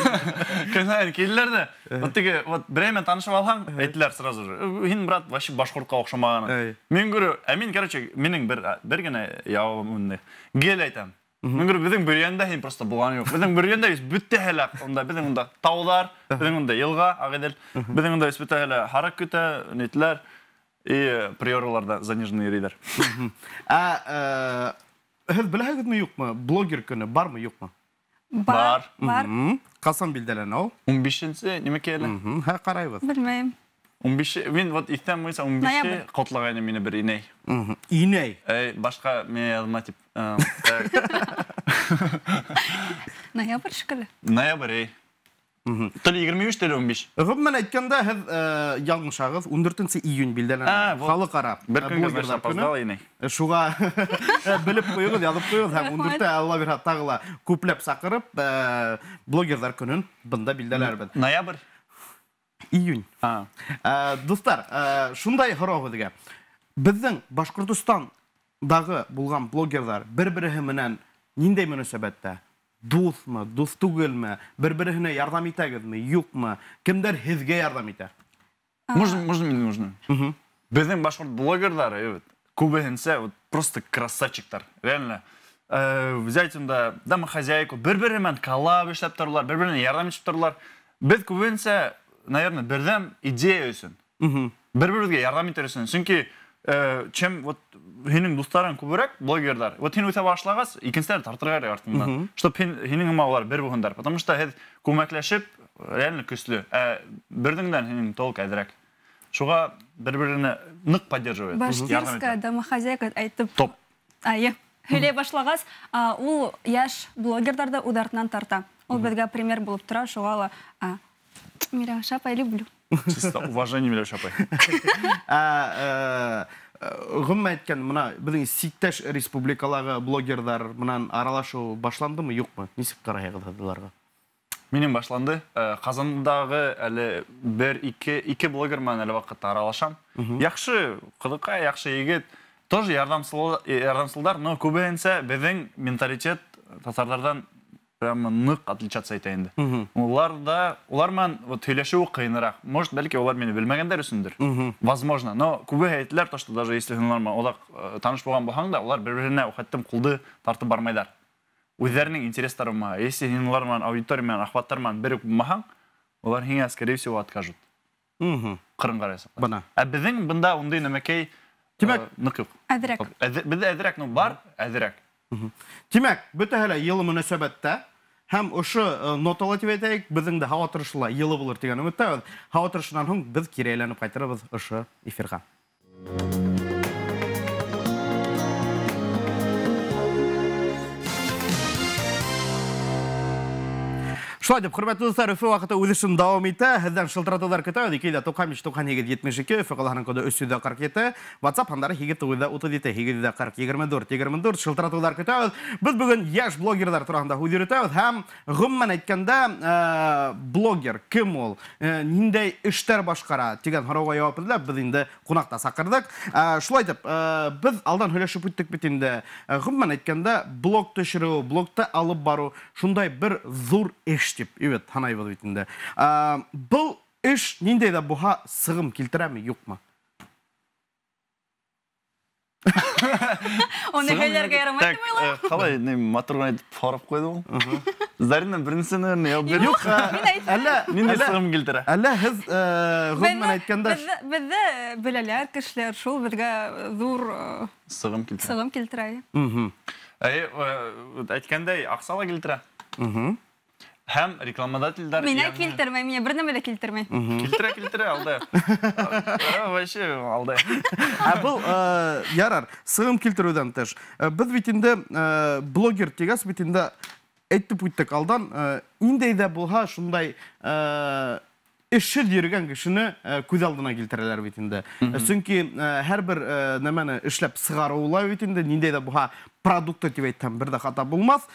Көн һайын килделәр ҙә. Вот теге, вот берәй менән танышып алһаң, әйттеләр сразу же. Һин, брат, вообще башҡортҡа оҡшамағанын. Мин говорю, ә мин, короче, минең бер генә яуабым инде. Гел әйтәм. Мин говорю, беҙҙең Бөрйәндә һин просто булған юҡ. Беҙҙең Бөрйәндә бөтәһе лә унда, беҙҙең унда тауҙар, беҙҙең унда йылға, Ағиҙел, беҙҙең унда бөтәһе лә һарыҡ көтә, нитәләр, и приораларҙа заниженный йөрөйҙәр. Ә һеҙ беләһегеҙме, юҡмы? Блогер көнө бармы, юҡмы? Бар. Бар. Ҡасан билдәләнә ул? 15-нсе, нимәкәй әле? Һә, ҡарайбыҙ. Белмәйем. 15, мин вот иҫтән буйынса 15-е ҡотлағайны мине бер инәй. Инәй? Башҡа миңә яҙма тип. Ноябрь шикелле. Ноябрь, эй. То ли 23, то ли 15. Ғөмүмән әйткәндә, һеҙ яңылышағыҙ, 14 июнь билдәләнә. Халыҡ-ара бер көнгә опоздал инәй. Шуға белеп ҡуйығыҙ, яҙып ҡуйығыҙ һәм 14-тә Алла бирһә тағы ла күпләп саҡырып, блогерҙар көнөн бында билдәләрбеҙ. Ноябрь. Июнь. Дуҫтар, шундай һорау һеҙгә. Беҙҙең Башҡортостандағы булған блогерҙар бер-береһе менән ниндәй мөнәсәбәттә? Дуҫмы, дуҫ түгелме? Бер-береһенә ярҙам итәгеҙме, юҡмы? Кемдәр һеҙгә ярҙам итә? Можно, мне нужно. Беҙҙең башҡорт блогерҙары, күбеһенсә, вот просто красавчиктар, реально. Взять унда домохозяйку, бер-береһе менән коллаб эшләп торалар, бер-береһенә ярҙам итеп торалар. Беҙ күбеһенсә, наверное, берҙәм идея өсөн. Бер-беребеҙгә ярҙам итер өсөн. Сөнки чем вот һинең дуҫтарың күберәк, блогерҙар, вот һин үҫә башлағас, икенселәр тартырға кәрәк артыңдан. Чтоб һинең һымаҡ улар бер булһындар. Потому что һеҙ күмәкләшеп реально көслө. Ә берҙеңдән һинең толк әҙерәк. Шуға бер-берене ныҡ поддерживает. Башкирская домохозяйка әйтеп. Топ. Айы. Һөйләй башлағас, ул йәш блогерҙарҙы үҙ артынан тарта. Ул беҙгә пример булып тора, шуға ла Миләүшә апай люблю. Чисто уважение, Миләүшә апай. Ғөмүмән әйткән, мына беҙҙең сиктәш республикалағы блогерҙар менән аралашыу башландымы, юҡмы? Нисек ҡарайһығыҙ һеҙ уларға? Минең башланды. Ҡазандағы әле бер, ике блогер менән әле ваҡытта аралашам. Яҡшы ҡыҙыҡай, яҡшы егет. Тоже ярҙамсылдар, но күбеһенсә беҙҙең менталитет татарҙарҙан прямо ныҡ отличаться итә инде. Улар да, улар менән вот һөйләшеү ҡыйыныраҡ. Может, бәлки улар мине белмәгәндәр өсөндөр. Возможно, но күбеһе әйтеләр, то, что даже если һин улар менән оҙаҡ таныш булған булһаң да, улар бер-береһенә хәттем ҡулды тартып бармайҙар. Үҙҙәренең интерестары булмаһа, если һин улар менән аудитория менән, охваттар менән бер үк булмаһаң, улар һиңә, скорее всего, откажут. Ҡырын ҡарайсаҡ. Бына. Ә беҙҙең бында ундай нәмәкәй ныҡ юҡ. Әҙерәк. Беҙҙә әҙерәк, но бар, әҙерәк. Тимәк, бөтәһе лә йылы мөнәсәбәттә һәм ошо нотала тип әйтәйек, беҙҙең дә һауа торошо ла йылы булыр тигән өмөттәбеҙ. Һауа торошонан һуң беҙ кире әйләнеп ҡайтырбыҙ ошо эфирға. Шулай дип, хөрмәтле дуҫтар, Өфө ваҡыты үҙ эшен дауам итә. Һеҙҙән шылтыратыуҙар көтәбеҙ. 295 98 72, Өфө ҡалаһының коды 347, WhatsApp һандары 8 937 840 24 24 шылтыратыуҙар көтәбеҙ. Беҙ бөгөн йәш блогерҙар тураһында һүҙ йөрөтәбеҙ һәм ғөмүмән әйткәндә, блогер кем ул, ниндәй эштәр башҡара тигән һорауға яуап эҙләп беҙ инде ҡунаҡта саҡырҙыҡ. Шулай итеп, беҙ алдан һөйләшеп үттек бит инде. Ғөмүмән әйткәндә, блог төшөрөү, блогты алып барыу шундай бер ҙур эш тип, evet, һанайбыҙ бит инде. Был Эш ниндәй ҙә булһа сығым килтерәме, юҡмы? Уны һөйләргә ярамай тип уйлайым. Ҡалай, ни матур ғына итеп һорап ҡуйҙы ул. Зарина беренсе, наверное, яуап бирҙе. Юҡ, әллә ниндәй сығым килтерә? Әллә һеҙ ғөмүмән әйткәндә беҙҙе беләләр кешеләр, шул беҙгә ҙур сығым килтерә. Сығым килтерә. Әйткәндәй, аҡса ла килтерә. Һәм рекламодательдәр Мине килтермәй, мине бер нәмә лә килтермәй. Килтерә, килтерә, алдай. Вообще алдай. Ә был ярар, сығым килтереүҙән тыш. Беҙ бит инде блогер тигәс бит инде әйтеп үттек алдан, ниндәй ҙә булһа шундай эшһеҙ йөрөгән кешене күҙ алдына килтерәләр бит инде. Сөнки һәр бер нәмәне эшләп сығарыуы ла бит инде ниндәй ҙә булһа продукты тип әйтһәм бер ҙә хата булмаҫ.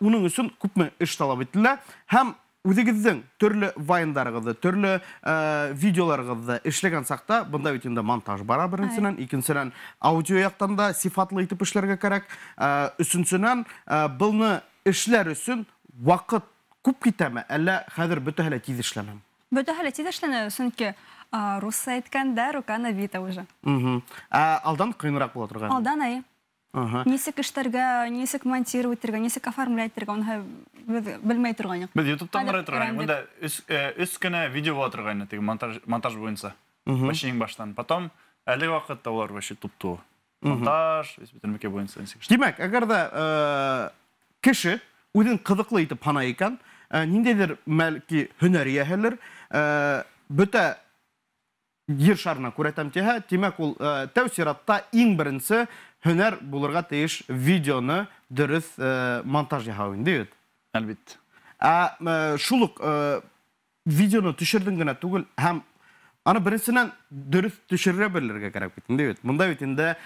Уның өсөн күпме эш талап ителә һәм үҙегеҙҙең төрлө вайндарығыҙҙы, төрлө видеоларығыҙҙы эшләгән саҡта бында бит инде монтаж бара беренсенән, икенсенән аудио яҡтан да сифатлы итеп эшләргә кәрәк. Өсөнсөнән, былны эшләр өсөн ваҡыт күп китәме, әллә хәҙер бөтәһе лә тиҙ эшләнәме? Бөтәһе лә тиҙ эшләнә, сөнки русса әйткәндә рука набита уже. Ә алдан ҡыйыныраҡ була торған? Алдан, әйе. Нисек эшләргә, нисек монтировать итергә, нисек оформлять итергә, уны беҙ белмәй торған юҡ. Беҙ YouTube'тан ҡарай торған, бында өс кенә видео була торғайны, теге монтаж буйынса. Вообще иң баштан. Потом әлеге ваҡытта улар вообще туп-тулы. Монтаж, весь бөтөнлөккә буйынса нисек эшләй. Тимәк, әгәр ҙә кеше үҙен ҡыҙыҡлы итеп һанай икән, ниндәйҙер бәлки һөнәр эйәһелер, бөтә ер шарына күрәтәм тиһә, тимәк, ул тәү сиратта иң беренсе һөнәр булырға тейеш видеоны дөрөҫ монтаж яһау инде бит. Әлбиттә. Ә шул уҡ видеоны төшөрҙөң генә түгел, һәм аны беренсенән дөрөҫ төшөрә белергә кәрәк бит инде бит. Бында бит инде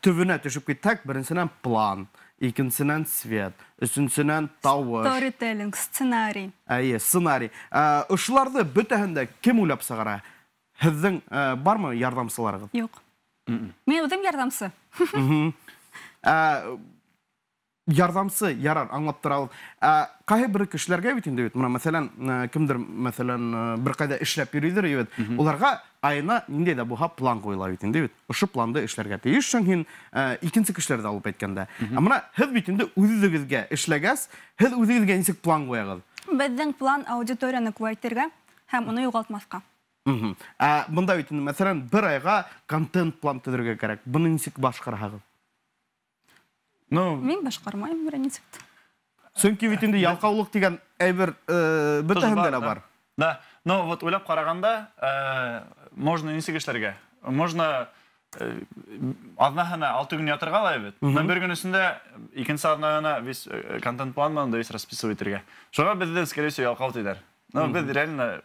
төбөнә төшөп китһәк, беренсенән план, икенсенән свет, өсөнсөнән тауыш. Сторителлинг, сценарий. Әйе, сценарий. Ошоларҙы бөтәһен дә кем уйлап сығара? Һеҙҙең бармы ярҙамсыларығыҙ? Юҡ. Мин үҙем ярҙамсы. Ярҙамсы ярар, аңлап торабыҙ. Ҡайһы бер кешеләргә бит инде бит, мына мәҫәлән, кемдер, мәҫәлән, бер ҡайҙа эшләп йөрөйҙөр бит, уларға айына ниндәй ҙә булһа план ҡуйыла бит инде бит. Ошо планды эшләргә тейешһең һин, икенсе кешеләрҙе алып әйткәндә. Ә мына һеҙ бит инде үҙегеҙгә эшләгәс, һеҙ үҙегеҙгә нисек план ҡуяғыҙ? Беҙҙең план аудиторияны күбәйтергә һәм уны юғалтмаҫҡа. Ә бында бит инде, мәҫәлән, бер айға контент план төҙөргә кәрәк. Быны нисек башҡараһығыҙ? Ну, мин башҡармайым бер нисек. Сөнки бит инде ялҡаулыҡ тигән әйбер бөтәһендә лә бар. Да, но вот уйлап ҡарағанда, можно нисек эшләргә? Можно аҙнаһына 6 көн ятырға ла бит. Но бер көн эсендә икенсе аҙнаһына весь контент план менән весь расписывать итергә. Шуға беҙҙе, скорее всего, ялҡау тиҙәр. Но беҙ реально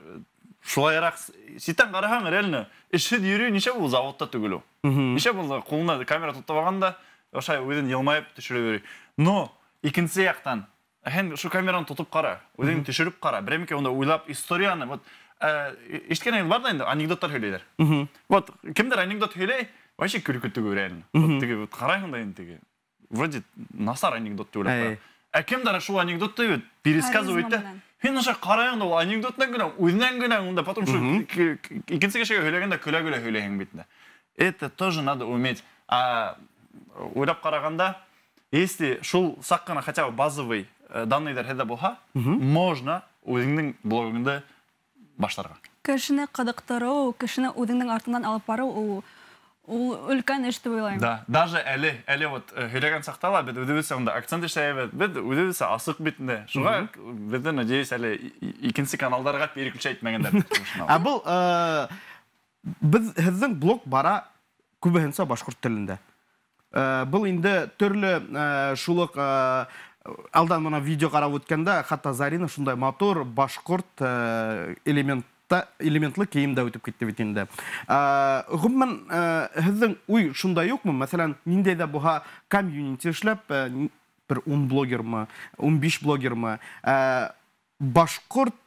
шулайыраҡ ситтән ҡараһаң, реально эшһеҙ йөрөү нисә ул заводта түгел ул. Нисә булды, ҡулына камера тотоп алған да, ошай үҙен йылмайып төшөрөп йөрөй. Но икенсе яҡтан, һин шу камераны тотоп ҡара, үҙең төшөрөп ҡара. Берәмекә унда уйлап историяны, вот ишеткәнегеҙ бар да инде, анекдоттар һөйләйҙәр. Вот кемдер анекдот һөйләй, вообще көлкө түгел реально. Вот теге вот ҡарайһың да инде теге. Вроде насар анекдот тип уйлап ҡара. Ә кемдер шул анекдотты бит пересказывать итә. Һин ошо ҡарайһың да ул анекдотынан генә, үҙенән генә унда потом шу икенсе кешегә һөйләгәндә көлә-көлә һөйләйһең бит инде. Это тоже надо уметь. А уйлап ҡарағанда, если шул саҡ ҡына хотя бы базовый данныйҙар һеҙҙә булһа, можно үҙеңдең блогыңды башларға. Кешене ҡыҙыҡтырыу, кешене үҙеңдең артынан алып барыу ул өлкән эш тип уйлайым. Да, даже әле вот һөйләгән саҡта ла беҙ үҙебеҙсә унда акцент эшләйбеҙ, беҙ үҙебеҙсә асыҡ бит инде. Шуға беҙҙе, надеюсь, әле икенсе каналдарға переключать итмәгәндәр. Ә был беҙ һеҙҙең блог бара күбеһенсә башҡорт телендә. Был инде төрлө шул уҡ алдан мына видео ҡарап үткәндә, хатта Зарина шундай матур башҡорт элементлы кейемдә үтеп китте бит инде. Ғөмүмән, һеҙҙең уй шундай юҡмы? Мәҫәлән, ниндәй ҙә булһа комьюнити эшләп, бер 10 блогермы, 15 блогермы, башҡорт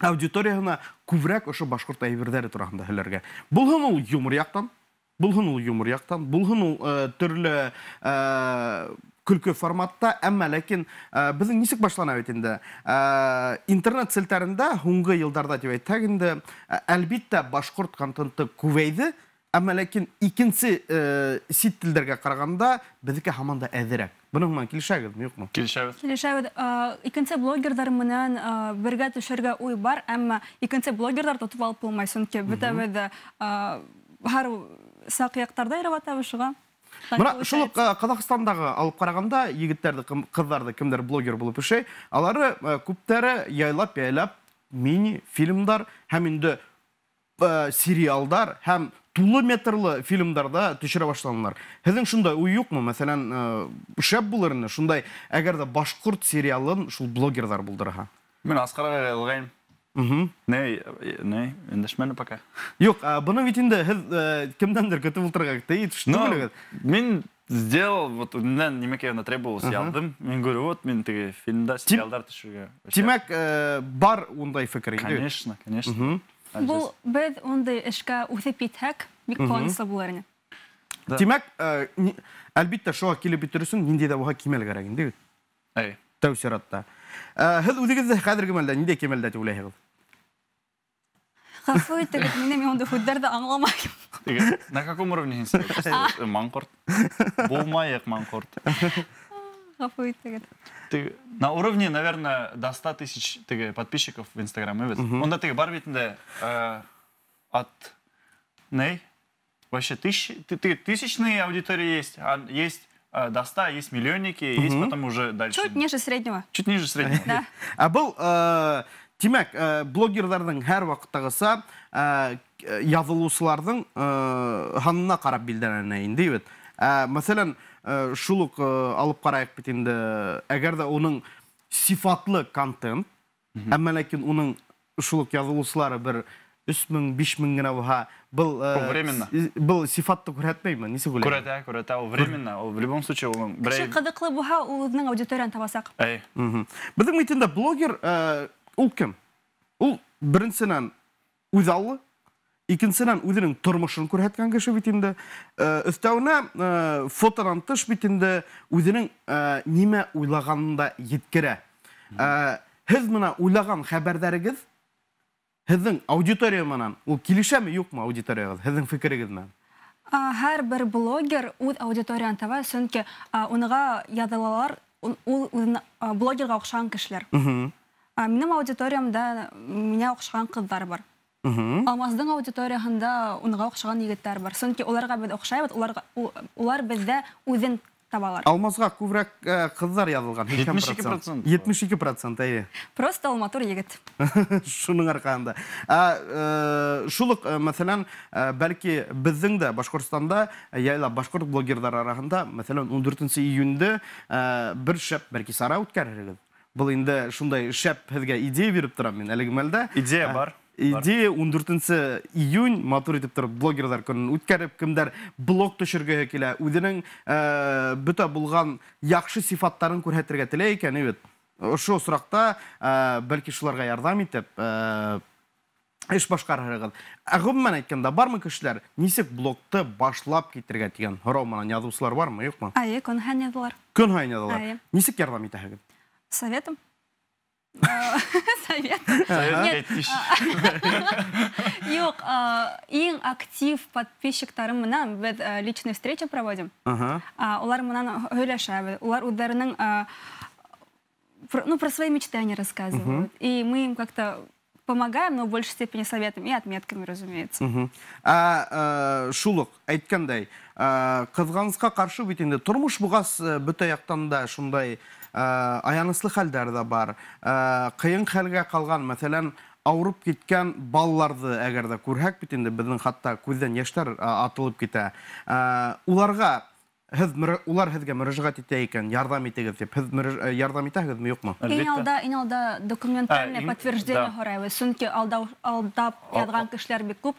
аудиторияһына күберәк ошо башҡорт әйберҙәре тураһында һөйләргә. Булһын ул юмор яҡтан, булһын ул юмор яҡтан, булһын ул төрлө Көлкө форматта, әммә ләкин беҙҙең нисек башлана бит инде. Интернет селтәрендә һуңғы йылдарҙа тип әйтһәк инде, әлбиттә башҡорт контенты күбәйҙе, әммә ләкин икенсе сит телдәргә ҡарағанда беҙҙеке һаман да әҙерәк. Бының менән килешәгеҙме, юҡмы? Килешәбеҙ. Килешәбеҙ. Икенсе блогерҙар менән бергә төшөргә уй бар, әммә икенсе блогерҙар тотоп алып булмай, сөнки бөтәбеҙ ҙә һәр саҡ яҡтарҙа йөрөп ятабыҙ шуға. Мына шул уҡ Ҡаҙағстандағы алып ҡарағанда егеттәрҙе, ҡыҙҙарҙы кемдәр блогер булып эшләй, алары күптәре яйлап-яйлап мини фильмдар һәм инде сериалдар һәм тулы метрлы фильмдарҙа төшөрә башланылар. Һеҙҙең шундай уй юҡмы? Мәҫәлән, шәп булыр ине шундай, әгәр ҙә башҡорт сериалын шул блогерҙар булдырһа. Мин Асҡарға ялғайым. Не, өндәшмәне пока. Юҡ, быны бит инде һеҙ кемдәндер көтөп ултырырға тейеш түгелегеҙ. Мин сделал, вот үҙемдән нимәкәй генә требовалось, яҙҙым. Мин говорю, вот мин теге фильмда сериалдар төшөргә. Тимәк, бар ундай фекер инде. Конечно, конечно. Был беҙ ундай эшкә үҫеп етһәк, бик ҡыуаныслы булыр ине. Тимәк, әлбиттә, шуға килеп етер өсөн ниндәй ҙә булһа кимәл кәрәк инде бит. Әй. Тәү сиратта. Һеҙ үҙегеҙҙе хәҙерге мәлдә ниндәй кимәлдә тип уйлайһығыҙ? Ғәфү итегеҙ, мине мин ундай һүҙҙәрҙе аңламайым. На каком уровне һин? Манҡорт. Булмайыҡ манҡорт. Ғәфү итегеҙ. На уровне, наверное, до 100 тысяч подписчиков в Инстаграм. Унда теге бар бит инде от ней вообще тысячные аудитории есть, есть до 100, есть миллионники, есть потом уже дальше. Чуть ниже среднего. Чуть ниже среднего. Да. А был, тимәк, блогерҙарҙың һәр ваҡыттағыса яҙылыусыларҙың һанына ҡарап билдәләнә инде бит. Мәҫәлән, шул уҡ алып ҡарайыҡ бит инде, әгәр ҙә уның сифатлы контент, әммә ләкин уның шул уҡ яҙылыусылары бер 3000, 5000 генә булһа, был был сифатты күрһәтмәйме? Нисек уйлайһың? Күрһәтә, күрһәтә, ул временно, ул в любом случае ул Кеше ҡыҙыҡлы булһа, ул үҙенең аудиторияһын табасаҡ. Әй. Беҙҙең бит инде блогер ул кем? Ул беренсенән үҙаллы, икенсенән үҙенең тормошон күрһәткән кеше бит инде. Өҫтәүенә фотонан тыш бит инде үҙенең нимә уйлағанын да еткерә. Һеҙ мына уйлаған хәбәрҙәрегеҙ һеҙҙең аудитория менән ул килешәме, юҡмы аудиторияғыҙ? Һеҙҙең фекерегеҙ менән? Һәр бер блогер үҙ аудиторияһын таба, сөнки уныға яҙылалар, ул үҙенә блогерға оҡшаған кешеләр. Минең аудиториямда миңә оҡшаған ҡыҙҙар бар. Алмаздың аудиторияһында уныға оҡшаған егеттәр бар. Сөнки уларға беҙ оҡшайбыҙ, улар беҙҙә үҙен табалар. Алмазға күберәк ҡыҙҙар яҙылған. 72%. 72%, әйе. Просто ул матур егет. Шуның арҡаһында. Шул уҡ, мәҫәлән, бәлки беҙҙең дә Башҡортостанда яйлап башҡорт блогерҙар араһында, мәҫәлән, 14 июндә бер шәп бәлки сара үткәрерһегеҙ. Был инде шундай шәп һеҙгә идея биреп торам мин әлеге мәлдә. Идея бар. Идея 14 июнь матур итеп тороп блогерҙар көнөн үткәреп, кемдәр блог төшөргөһө килә, үҙенең бөтә булған яҡшы сифаттарын күрһәтергә теләй икән, бит. Ошо осраҡта бәлки шуларға ярҙам итеп эш башҡарырһығыҙ. Ә ғөмүмән әйткәндә, бармы кешеләр нисек блогты башлап китергә тигән һорау менән яҙыусылар бармы, юҡмы? Әйе, көн һайын яҙалар. Көн һайын яҙалар. Нисек ярҙам итәһегеҙ? Советом. Совет. Совет 5000. Юҡ, иң актив подписчиктарым менән беҙ личный встреча проводим. Улар менән һөйләшәбеҙ. Улар үҙҙәренең, ну, про свои мечты они рассказывают. И мы им как-то помогаем, но в большей степени советами и отметками, разумеется. Шул уҡ әйткәндәй, ҡыҙғанысҡа ҡаршы бит инде тормош буғас бөтә яҡтан да шундай аяныслы хәлдәр ҙә бар. Ҡыйын хәлгә ҡалған, мәҫәлән, ауырып киткән балаларҙы әгәр ҙә күрһәк бит инде, беҙҙең хатта күҙҙән йәштәр атылып китә. Уларға улар һеҙгә мөрәжәғәт итә икән, ярҙам итегеҙ тип, һеҙ ярҙам итәһегеҙме, юҡмы? Иң алда документальное подтверждение һорайбыҙ, сөнки алдап яҙған кешеләр бик күп.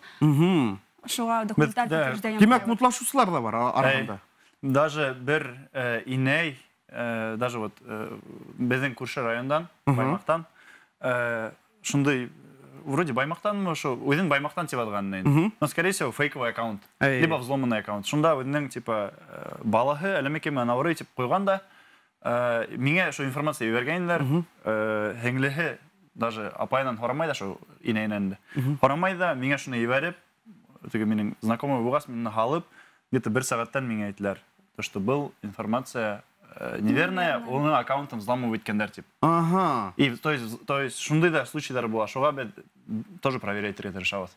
Шуға документаль подтверждение. Тимәк, мутлашыусылар ҙа бар араһында. Даже бер инәй, даже вот беҙҙең күрше райондан, Баймаҡтан, шундай Вроде Баймаҡтанмы, шул үҙен Баймаҡтан тип яҙған инде. Но, скорее всего, фейковый аккаунт, либо взломанный аккаунт. Шунда үҙенең типа балаһы әләмәкәйме ауырый тип ҡуйған да, миңә шул информация ебәргәйнеләр, һеңлеһе даже апайынан һорамай да, шул инәйенән дә. Һорамай да, миңә шуны ебәреп, теге минең знакомый булғас, мине һалып, где-то бер сәғәттән миңә әйттеләр, то, что был информация неверная, уның аккаунтын взламывать иткәндәр тип. И то есть шундай да случайҙар була. Шуға беҙ тоже проверять итергә тырышабыҙ.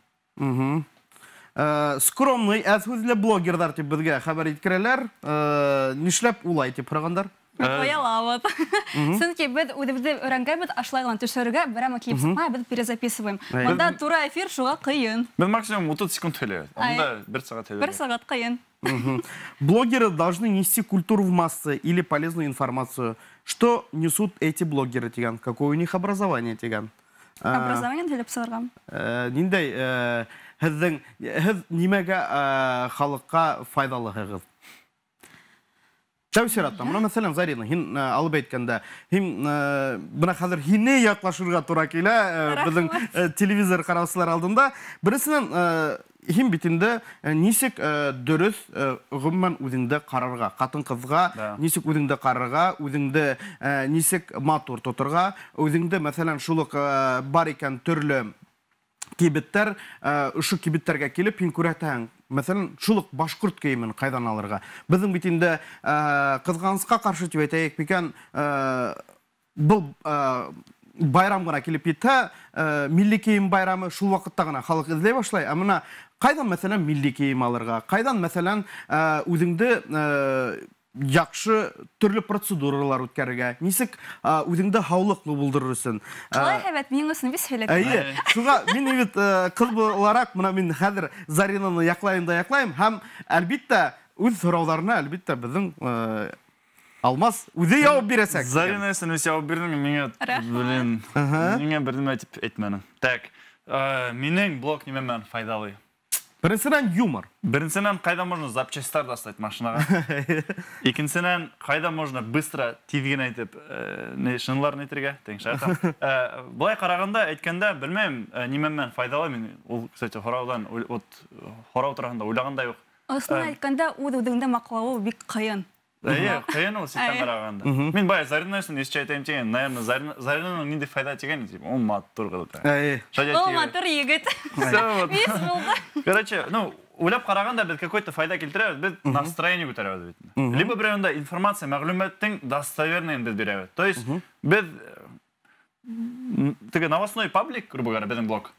Скромный, әҙ һүҙле блогерҙар тип беҙгә хәбәр иткерәләр. Нишләп улай тип һорағандар? Оялабыҙ. Сөнки беҙ үҙебеҙҙе өйрәнгәнбеҙ ошолай ғына төшөрөргә, берәмә килеп сыҡмай, беҙ перезаписываем. Бында тура эфир, шуға ҡыйын. Беҙ максимум 30 секунд һөйләйбеҙ. Унда бер сәғәт һөйләйбеҙ. Бер сәғәт ҡыйын. Блогеры должны нести культуру в массы или полезную информацию. Что несут эти блогеры, тигән? Какое у них образование, тигән? Образование һөйләп сығарған. Ниндәй һеҙҙең, һеҙ нимәгә халыҡҡа файҙалыһығыҙ? Тәү сиратта, мына мәҫәлән, Зарина, һин алып әйткәндә, һин бына хәҙер һине яҡлашырға тура килә беҙҙең телевизор ҡараусылар алдында. Беренсенән, һин бит инде нисек дөрөҫ ғөмүмән үҙеңде ҡарарға, ҡатын-ҡыҙға нисек үҙеңде ҡарарға, үҙеңде нисек матур тоторға, үҙеңде, мәҫәлән, шул уҡ бар икән төрлө кибеттәр, ошо кибеттәргә килеп һин күрәтәһең, мәҫәлән, шул уҡ башҡорт кейемен ҡайҙан алырға. Беҙҙең бит инде ҡыҙғанысҡа ҡаршы тип әйтәйек микән, был байрам ғына килеп етһә, милли кейем байрамы шул ваҡытта ғына халыҡ эҙләй башлай. Ә мына ҡайҙан, мәҫәлән, милли кейем алырға, ҡайҙан, мәҫәлән, үҙеңде яҡшы төрлө процедуралар үткәрергә, нисек үҙеңде һаулыҡлы булдырыр өсөн. Ҡалай һәйбәт, минең өсөн бик һөйләп. Эйе, шуға мин бит ҡыҙ булараҡ, мына мин хәҙер Заринаны яҡлайым да яҡлайым һәм әлбиттә үҙ һорауҙарына әлбиттә беҙҙең Алмаз үҙе яуап бирәсәк. Зарина өсөн үҙе яуап бирҙең, миңә, блин, миңә бер нәмә тип әйтмәнең. Так, минең блог нимә менән файҙалы? Беренсенән, юмор. Беренсенән, ҡайҙа можно запчастьтар достать машинаға. Икенсенән, ҡайҙа можно быстро, тиҙ генә итеп, шиналарын әйтергә, тиң шайтан. Былай ҡарағанда, әйткәндә, белмәйем, нимә менән файҙалы мин. Ул, кстати, һорауҙан, вот, һорау тураһында уйлаған да юҡ. Аслында әйткәндә, үҙ-үҙеңде маҡлауы бик ҡыйын. Эйе, ҡыйын ул ситтән ҡарағанда. Мин бая Зарина өсөн нисә әйтәйем тигән, наверное, Заринаның ниндәй файҙа тигән, тип, ул матур ҡыҙ. Ул матур егет. Бис булды. Короче, ну, уйлап ҡарағанда беҙ какой-то файҙа килтерәбеҙ, беҙ настроение күтәрәбеҙ бит. Либо берәүендә информация, мәғлүмәттең достоверныйын беҙ бирәбеҙ. То есть беҙ теге новостной паблик, грубо говоря, беҙҙең блог,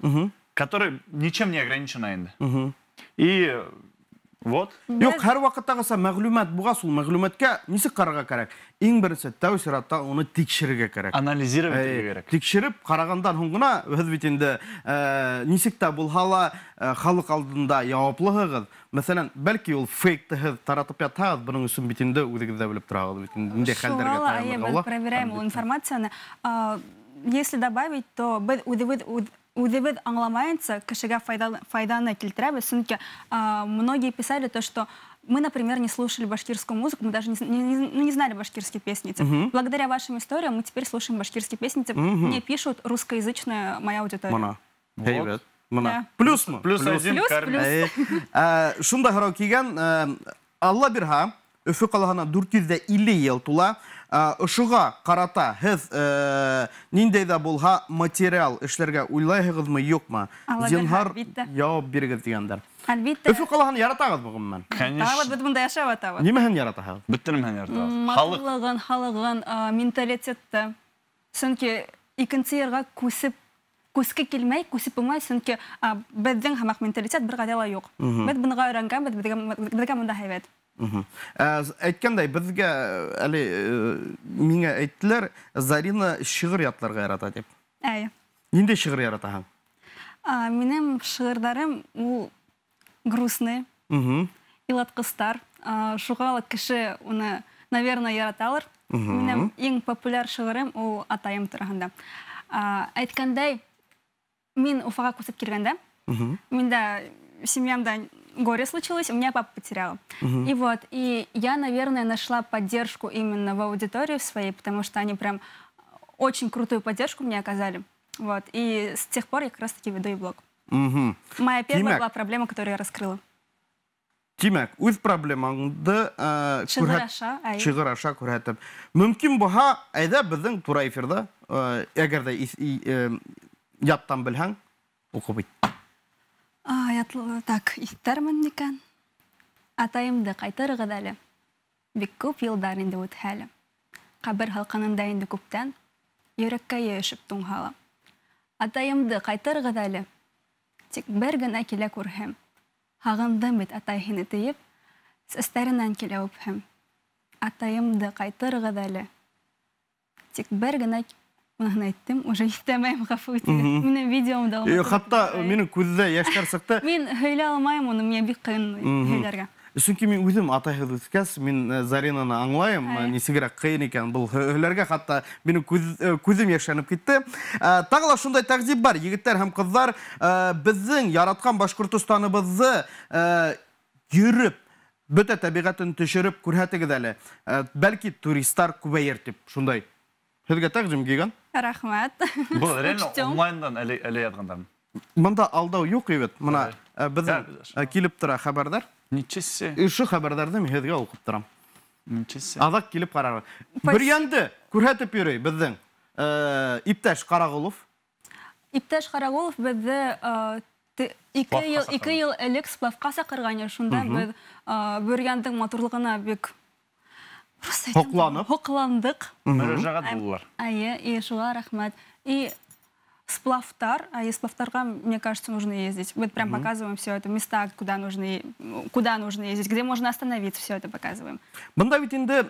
который ничем не ограничен инде. И вот. Юҡ, һәр ваҡыттағыса мәғлүмәт булғас, ул мәғлүмәткә нисек ҡарарға кәрәк? Иң беренсе тәү сиратта уны тикшерергә кәрәк. Анализировать итергә кәрәк. Тикшереп ҡарағандан һуң ғына һеҙ бит инде нисек тә булһа ла халыҡ алдында яуаплыһығыҙ. Мәҫәлән, бәлки ул фейкты һеҙ таратып ятһағыҙ, бының өсөн бит инде үҙегеҙ ҙә белеп тораһығыҙ бит инде ниндәй хәлдәргә Шуға ла, таянырға беҙ була. проверяем ул информацияны. Если добавить, то беҙ үҙебеҙ аңламайынса кешегә файҙаны килтерәбеҙ, сөнки многие писали то, что мы, например, не слушали башкирскую музыку, мы даже не знали башкирские песни. Благодаря вашим историям мы теперь слушаем башкирские песни. Мне пишут русскоязычная моя аудитория. Мына. Һәйбәт. Мына. Да. Плюсмы? Плюс Плюс. один Плюс, карме. плюс. Шунда һорау килгән, Алла бирһә, Өфө ҡалаһына 450 йыл тула. Ошоға ҡарата һеҙ ниндәй ҙә булһа материал эшләргә уйлайһығыҙмы, юҡмы? Алла бирһә, Зинһар, әлбиттә. яуап бирегеҙ тигәндәр. Әлбиттә. Өфө ҡалаһын яратағыҙмы ғөмүмән? Конечно. Тағы беҙ бында йәшәп ятабыҙ. Нимәһен яратаһығыҙ? Бөтә нәмәһен яратабыҙ. Халыҡ. Матурлығын, халығын, менталитетты. Сөнки икенсе йырға күске килмәй, күсеп булмай, сөнки беҙҙең һымаҡ менталитет бер ҡайҙа ла юҡ. Беҙ быныға өйрәнгәнбеҙ, беҙгә бында һәйбәт. Әйткәндәй, беҙгә әле миңә әйттеләр, Зарина шиғыр ятларға ярата тип. Әйе. Ниндәй шиғыр яратаһың? Минең шиғырҙарым ул грустный, илатҡыстар. Шуға ла кеше уны, наверное, яраталыр. Минең иң популяр шиғырым ул атайым тураһында. Әйткәндәй, мин Уфаға күсеп килгәндә, миндә семьямда горе случилось, у меня папа потеряла. И я, наверное, нашла поддержку именно в аудитории своей, потому что они прям очень крутую поддержку мне оказали. Вот. И с тех пор я как раз-таки веду и блог. Угу. Моя первая была проблема, которую я раскрыла. Тимәк, үҙ проблемаңды шиғыр аша күрһәтеп. Мөмкин булһа, әйҙә беҙҙең тура эфирҙа, әгәр ҙә яттан белһәң, уҡып бит. Так, иҫтәрмен икән. Атайымды ҡайтарығыҙ әле. Бик күп йылдар инде үтһә әле. Ҡәбер һалҡынында инде күптән, йөрәккә йәшеп туңһа ла. Атайымды ҡайтарығыҙ әле. Тик бер генә килә күрһәм. Һағындым бит атай һине тейеп, сәстәренән килә үпһәм. Атайымды ҡайтарығыҙ әле. Тик бер генә уныһын әйттем, уже иҫтәмәйем, ғәфү итегеҙ. Минең видеомда ул. Хатта минең күҙҙә йәштәр сыҡты. Мин һөйләй алмайым уны, миңә бик ҡыйын һөйләргә. Сөнки мин үҙем атайһыҙ үҫкәс, мин Заринаны аңлайым, нисегерәк ҡыйын икән был һөйләргә, хатта минең күҙем йәшләнеп китте. Тағы ла шундай тәҡдим бар, егеттәр һәм ҡыҙҙар, беҙҙең яратҡан Башҡортостаныбыҙҙы йөрөп, бөтә тәбиғәтен төшөрөп күрһәтегеҙ әле. Бәлки туристар күбәйер тип шундай. Һеҙгә тәҡдим килгән. Рәхмәт. Был реально онлайндан әле яҙғандармы? Бында алдау юҡ бит. Мына беҙҙең килеп тора хәбәрҙәр. Ничесе. Ошо хәбәрҙәрҙе мин һеҙгә уҡып торам. Ничесе. Аҙаҡ килеп ҡарарбыҙ. Бөрйәнде күрһәтеп йөрөй беҙҙең Иптәш Ҡарағолов. Иптәш Ҡарағолов беҙҙе 2 йыл элек сплавҡа саҡырған. Шунда беҙ Бөрйәндең матурлығына бик һоҡланып һоҡландыҡ. Мөрәжәғәт булдылар. Эйе, и шуға рәхмәт. И сплавтар, а из сплавтарға, мне кажется, нужно ездить. Мы прям показываем все это, места, куда нужно ездить, где можно остановиться, все это показываем. Бында бит инде,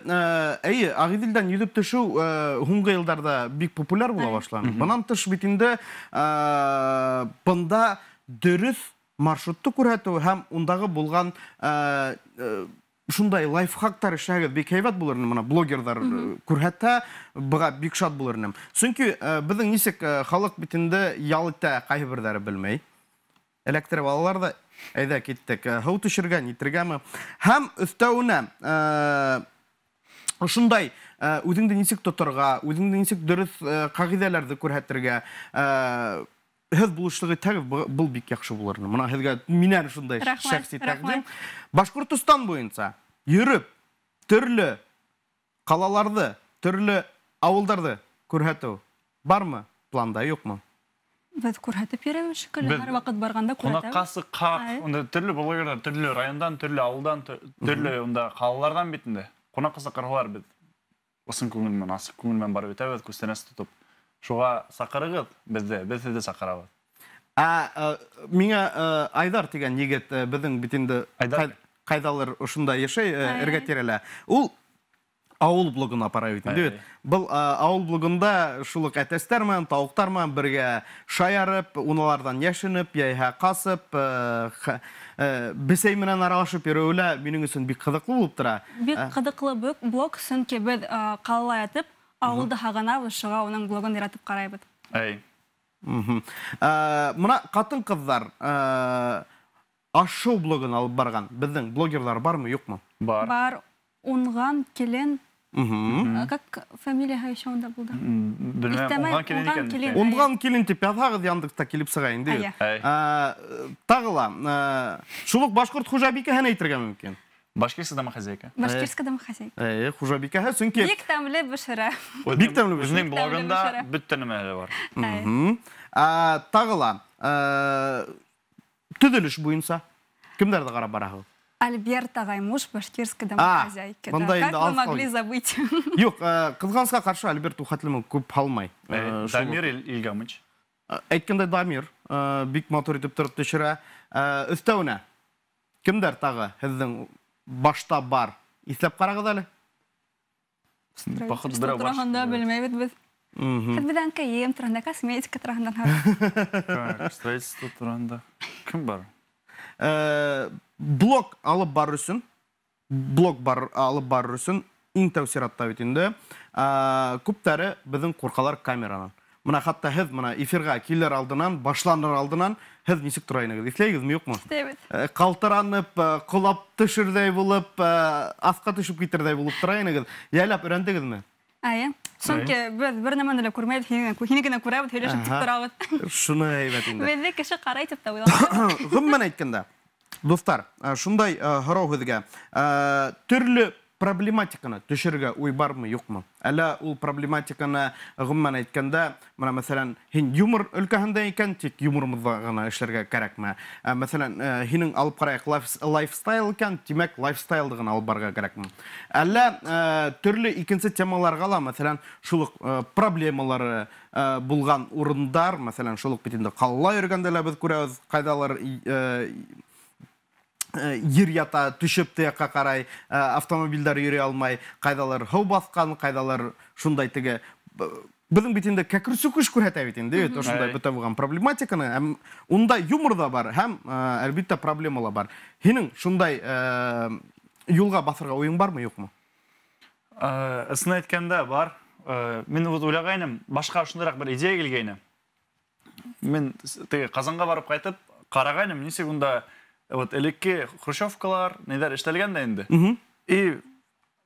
әйе, Ағиҙелдән йөҙөп төшөү һуңғы йылдарҙа бик популяр була башланы. Бынан тыш бит инде бында дөрөҫ маршрутты күрһәтеү һәм ундағы булған шундай лайфхактар эшләгеҙ бик һәйбәт булыр ине. Мына блогерҙар күрһәтә, быға бик шат булыр инем. Сөнки беҙҙең нисек халыҡ бит инде ял итә, ҡайһы берҙәре белмәй. Эләктереп алалар ҙа, әйҙә киттек, һыу төшөргә, нитрегәме. Һәм өҫтәүенә ошондай үҙеңде нисек тоторға, үҙеңде нисек дөрөҫ ҡағиҙәләрҙе күрһәтергә, һеҙ булышлыҡ итһәгеҙ, был бик яҡшы булыр ине. Мына һеҙгә минән шундай шәхси тәҡдим. Башҡортостан буйынса йөрөп, төрлө ҡалаларҙы, төрлө ауылдарҙы күрһәтеү бармы планда, юҡмы? Беҙ күрһәтеп йөрөйбөҙ шикелле, һәр ваҡыт барғанда күрһәтәбеҙ. Ҡунаҡҡа сыҡһаҡ, унда төрлө блогерҙар, төрлө райондан, төрлө ауылдан, төрлө унда ҡалаларҙан бит инде. Ҡунаҡҡа саҡырһалар, беҙ ысын күңел менән, асыҡ күңел менән барып етәбеҙ, күстәнәс тотоп. Шуға саҡырығыҙ беҙҙе, беҙ һеҙҙе саҡырабыҙ. Миңә Айҙар тигән егет беҙҙең бит инде ҡайҙалыр ошонда йәшәй, эргә-тирәлә. Ул ауыл блогын апара бит инде бит. Был ауыл блогында шул уҡ әтәстәр менән, тауыҡтар менән бергә шаярып, уналарҙан йәшенеп, йәйһә ҡасып, бесәй менән аралашып йөрөүе лә минең өсөн бик ҡыҙыҡлы булып тора. Бик ҡыҙыҡлы блог, сөнки беҙ ҡалала ятып, ауылды һағынабыҙ, шуға уның блогын яратып ҡарайбыҙ. Әй. Мына ҡатын-ҡыҙҙар аш-шоу блогын алып барған беҙҙең блогерҙар бармы, юҡмы? Бар. Бар. Уңған килен. Как фамилия еще унда булды? Белмәйем, уңған килен икән. Уңған килен тип яҙһағыҙ, Яндекста килеп сыға инде. Тағы ла, шул уҡ башҡорт хужабикәһен әйтергә мөмкин. Башкирская домохозяйка. Башкирская домохозяйка. Хужабикәһе, сөнки бик тәмле бешерә. Бик тәмле бешерә. Үҙенең блогында бөтә нәмәләре бар. Тағы ла, төҙөлөш буйынса кемдәрҙе ҡарап бараһығыҙ? Альберт ағай муж башкирской домохозяйки. Как вы могли забыть? Юҡ, ҡыҙғанысҡа ҡаршы Альберт ухатлымы күп һалмай. Дамир Илгамыч. Әйткәндәй, Дамир бик матур итеп тороп төшөрә. Өҫтәүенә кемдәр тағы һеҙҙең башта бар? Иҫләп ҡарағыҙ әле. Походу, берәү бар. Тураһында белмәйбеҙ беҙ. Беҙҙән кейем тураһында, косметика тураһында. Строительство тураһында. Кем бар? Блог алып барыр өсөн, блог алып барыр өсөн иң тәү сиратта бит инде. Күптәре беҙҙең ҡурҡалар камеранан. Мына хатта һеҙ мына эфирға килер алдынан, башланыр алдынан һеҙ нисек тора инегеҙ? Иҫләйегеҙме, юҡмы? Иҫләйбеҙ. Ҡалтыранып, ҡолап төшөрҙәй булып, аҫҡа төшөп китерҙәй булып тора инегеҙ. Йәйләп өйрәндегеҙме? Эйе. Сөнки беҙ бер нәмәне лә күрмәйбеҙ, һине генә күрәбеҙ, һөйләшеп тик торабыҙ. Шуны әйбәт инде. Беҙҙе кеше ҡарай тип тә уйлаған. Ғөмүмән әйткәндә, дуҫтар, шундай һорау һеҙгә. Төрлө проблематиканы төшөрөргә уй бармы, юҡмы? Әллә ул проблематиканы ғөмүмән әйткәндә, мына мәҫәлән, һин юмор өлкәһендә икән, тик юморымыҙҙа ғына эшләргә кәрәкме? Мәҫәлән, һинең алып ҡарайыҡ лайфстайл икән, тимәк, лайфстайлды ғына алып барырға кәрәкме? Әллә төрлө икенсе темаларға ла, мәҫәлән, шул уҡ проблемалары булған урындар, мәҫәлән, шул уҡ бит инде ҡалала йөрөгәндә лә беҙ күрәбеҙ, ҡайҙалыр ер ята, төшөп тияҡҡа ҡарай, автомобилдәр йөрөй алмай, ҡайҙалыр һыу баҫҡан, ҡайҙалыр шундай теге. Беҙҙең бит инде кәкре сүкеш күрһәтә бит инде, бит ошондай бөтә булған проблематиканы, һәм унда юмор ҙа бар, һәм әлбиттә проблема ла бар. Һинең шундай юлға баҫырға уйың бармы, юҡмы? Ысын әйткәндә бар. Мин вот уйлағайным, башҡа шундайыраҡ бер идея килгәйне. Мин теге Ҡазанға барып ҡайтып ҡарағайным, нисек унда вот элекке хрущевкалар, нейҙәр эшләлгән дә инде. И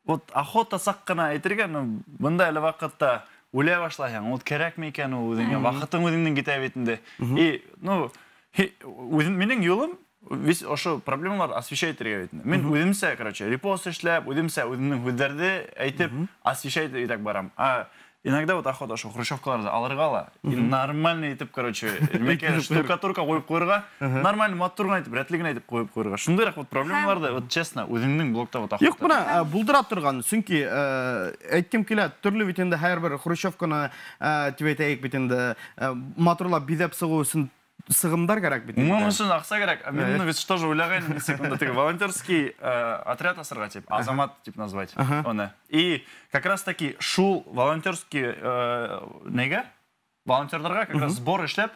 вот охота саҡ ҡына әйтергә, ну, бында әле ваҡытта уйлай башлайһың, вот кәрәкме икән ул үҙеңә, ваҡытың үҙеңдең китә бит инде. И, ну, минең юлым весь ошо проблемалар освещать итергә бит инде. Мин үҙемсә, короче, репост эшләп, үҙемсә үҙемдең һүҙҙәрҙе әйтеп освещать итеп барам. А иногда вот охота ошо хрущевкаларҙы алырға ла, и нормально итеп, короче, нимәкәй штукатурка ҡуйып ҡуйырға, нормально матур ғына итеп, рәтле генә итеп ҡуйып ҡуйырға. Шундайыраҡ вот проблемаларҙы, вот честно, үҙеңдең блогта вот охота. Юҡ, бына булдыра торған, сөнки әйткем килә, төрлө бит инде һәр бер хрущевканы тип әйтәйек бит инде, матурлап биҙәп сығыу өсөн сығымдар кәрәк бит инде. Уның өсөн аҡса кәрәк. Мин бит тоже уйлағайным, секунда, теге волонтерский отряд асырға тип, Азамат тип назвать уны. И как раз таки шул волонтерский нигә? Волонтерҙарға как раз сбор эшләп,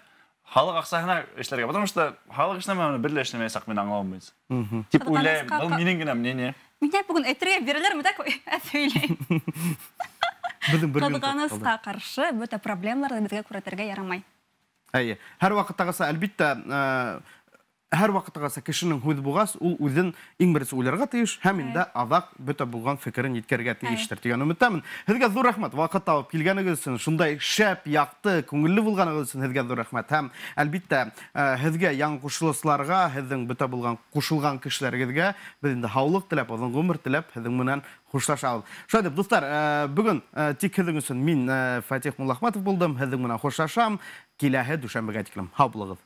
халыҡ аҡсаһына эшләргә. Потому что халыҡ эшләмәй, уны бер лә эшләмәйәсәк, мин аңлауым буйынса. Тип уйлайым, был минең генә мнение. Миңә бөгөн әйтергә бирәләрме, так һөйләйем. Беҙҙең бер минут Ҡыҙғанысҡа ҡаршы бөтә проблемаларҙы беҙгә күрһәтергә ярамай. Әйе, һәр ваҡыттағыса, әлбиттә, һәр ваҡыттағыса кешенең һүҙ булғас, ул үҙен иң беренсе уйларға тейеш һәм инде аҙаҡ бөтә булған фекерен еткерергә тейештер тигән өмөттәмен. Һеҙгә ҙур рәхмәт, ваҡыт табып килгәнегеҙ өсөн, шундай шәп, яҡты, күңелле булғанығыҙ өсөн һеҙгә ҙур рәхмәт. Һәм әлбиттә, һеҙгә яңы ҡушылыусыларға, һеҙҙең бөтә булған ҡушылған кешеләрегеҙгә беҙ инде һаулыҡ теләп, оҙон ғүмер теләп, һеҙҙең менән хушлашабыҙ. Шулай итеп, дуҫтар, бөгөн тик һеҙҙең өсөн мин Фатих Муллахматов булдым, һеҙҙең менән хушлашам. Киләһе дүшәмбегә тиклем. Һау булығыҙ.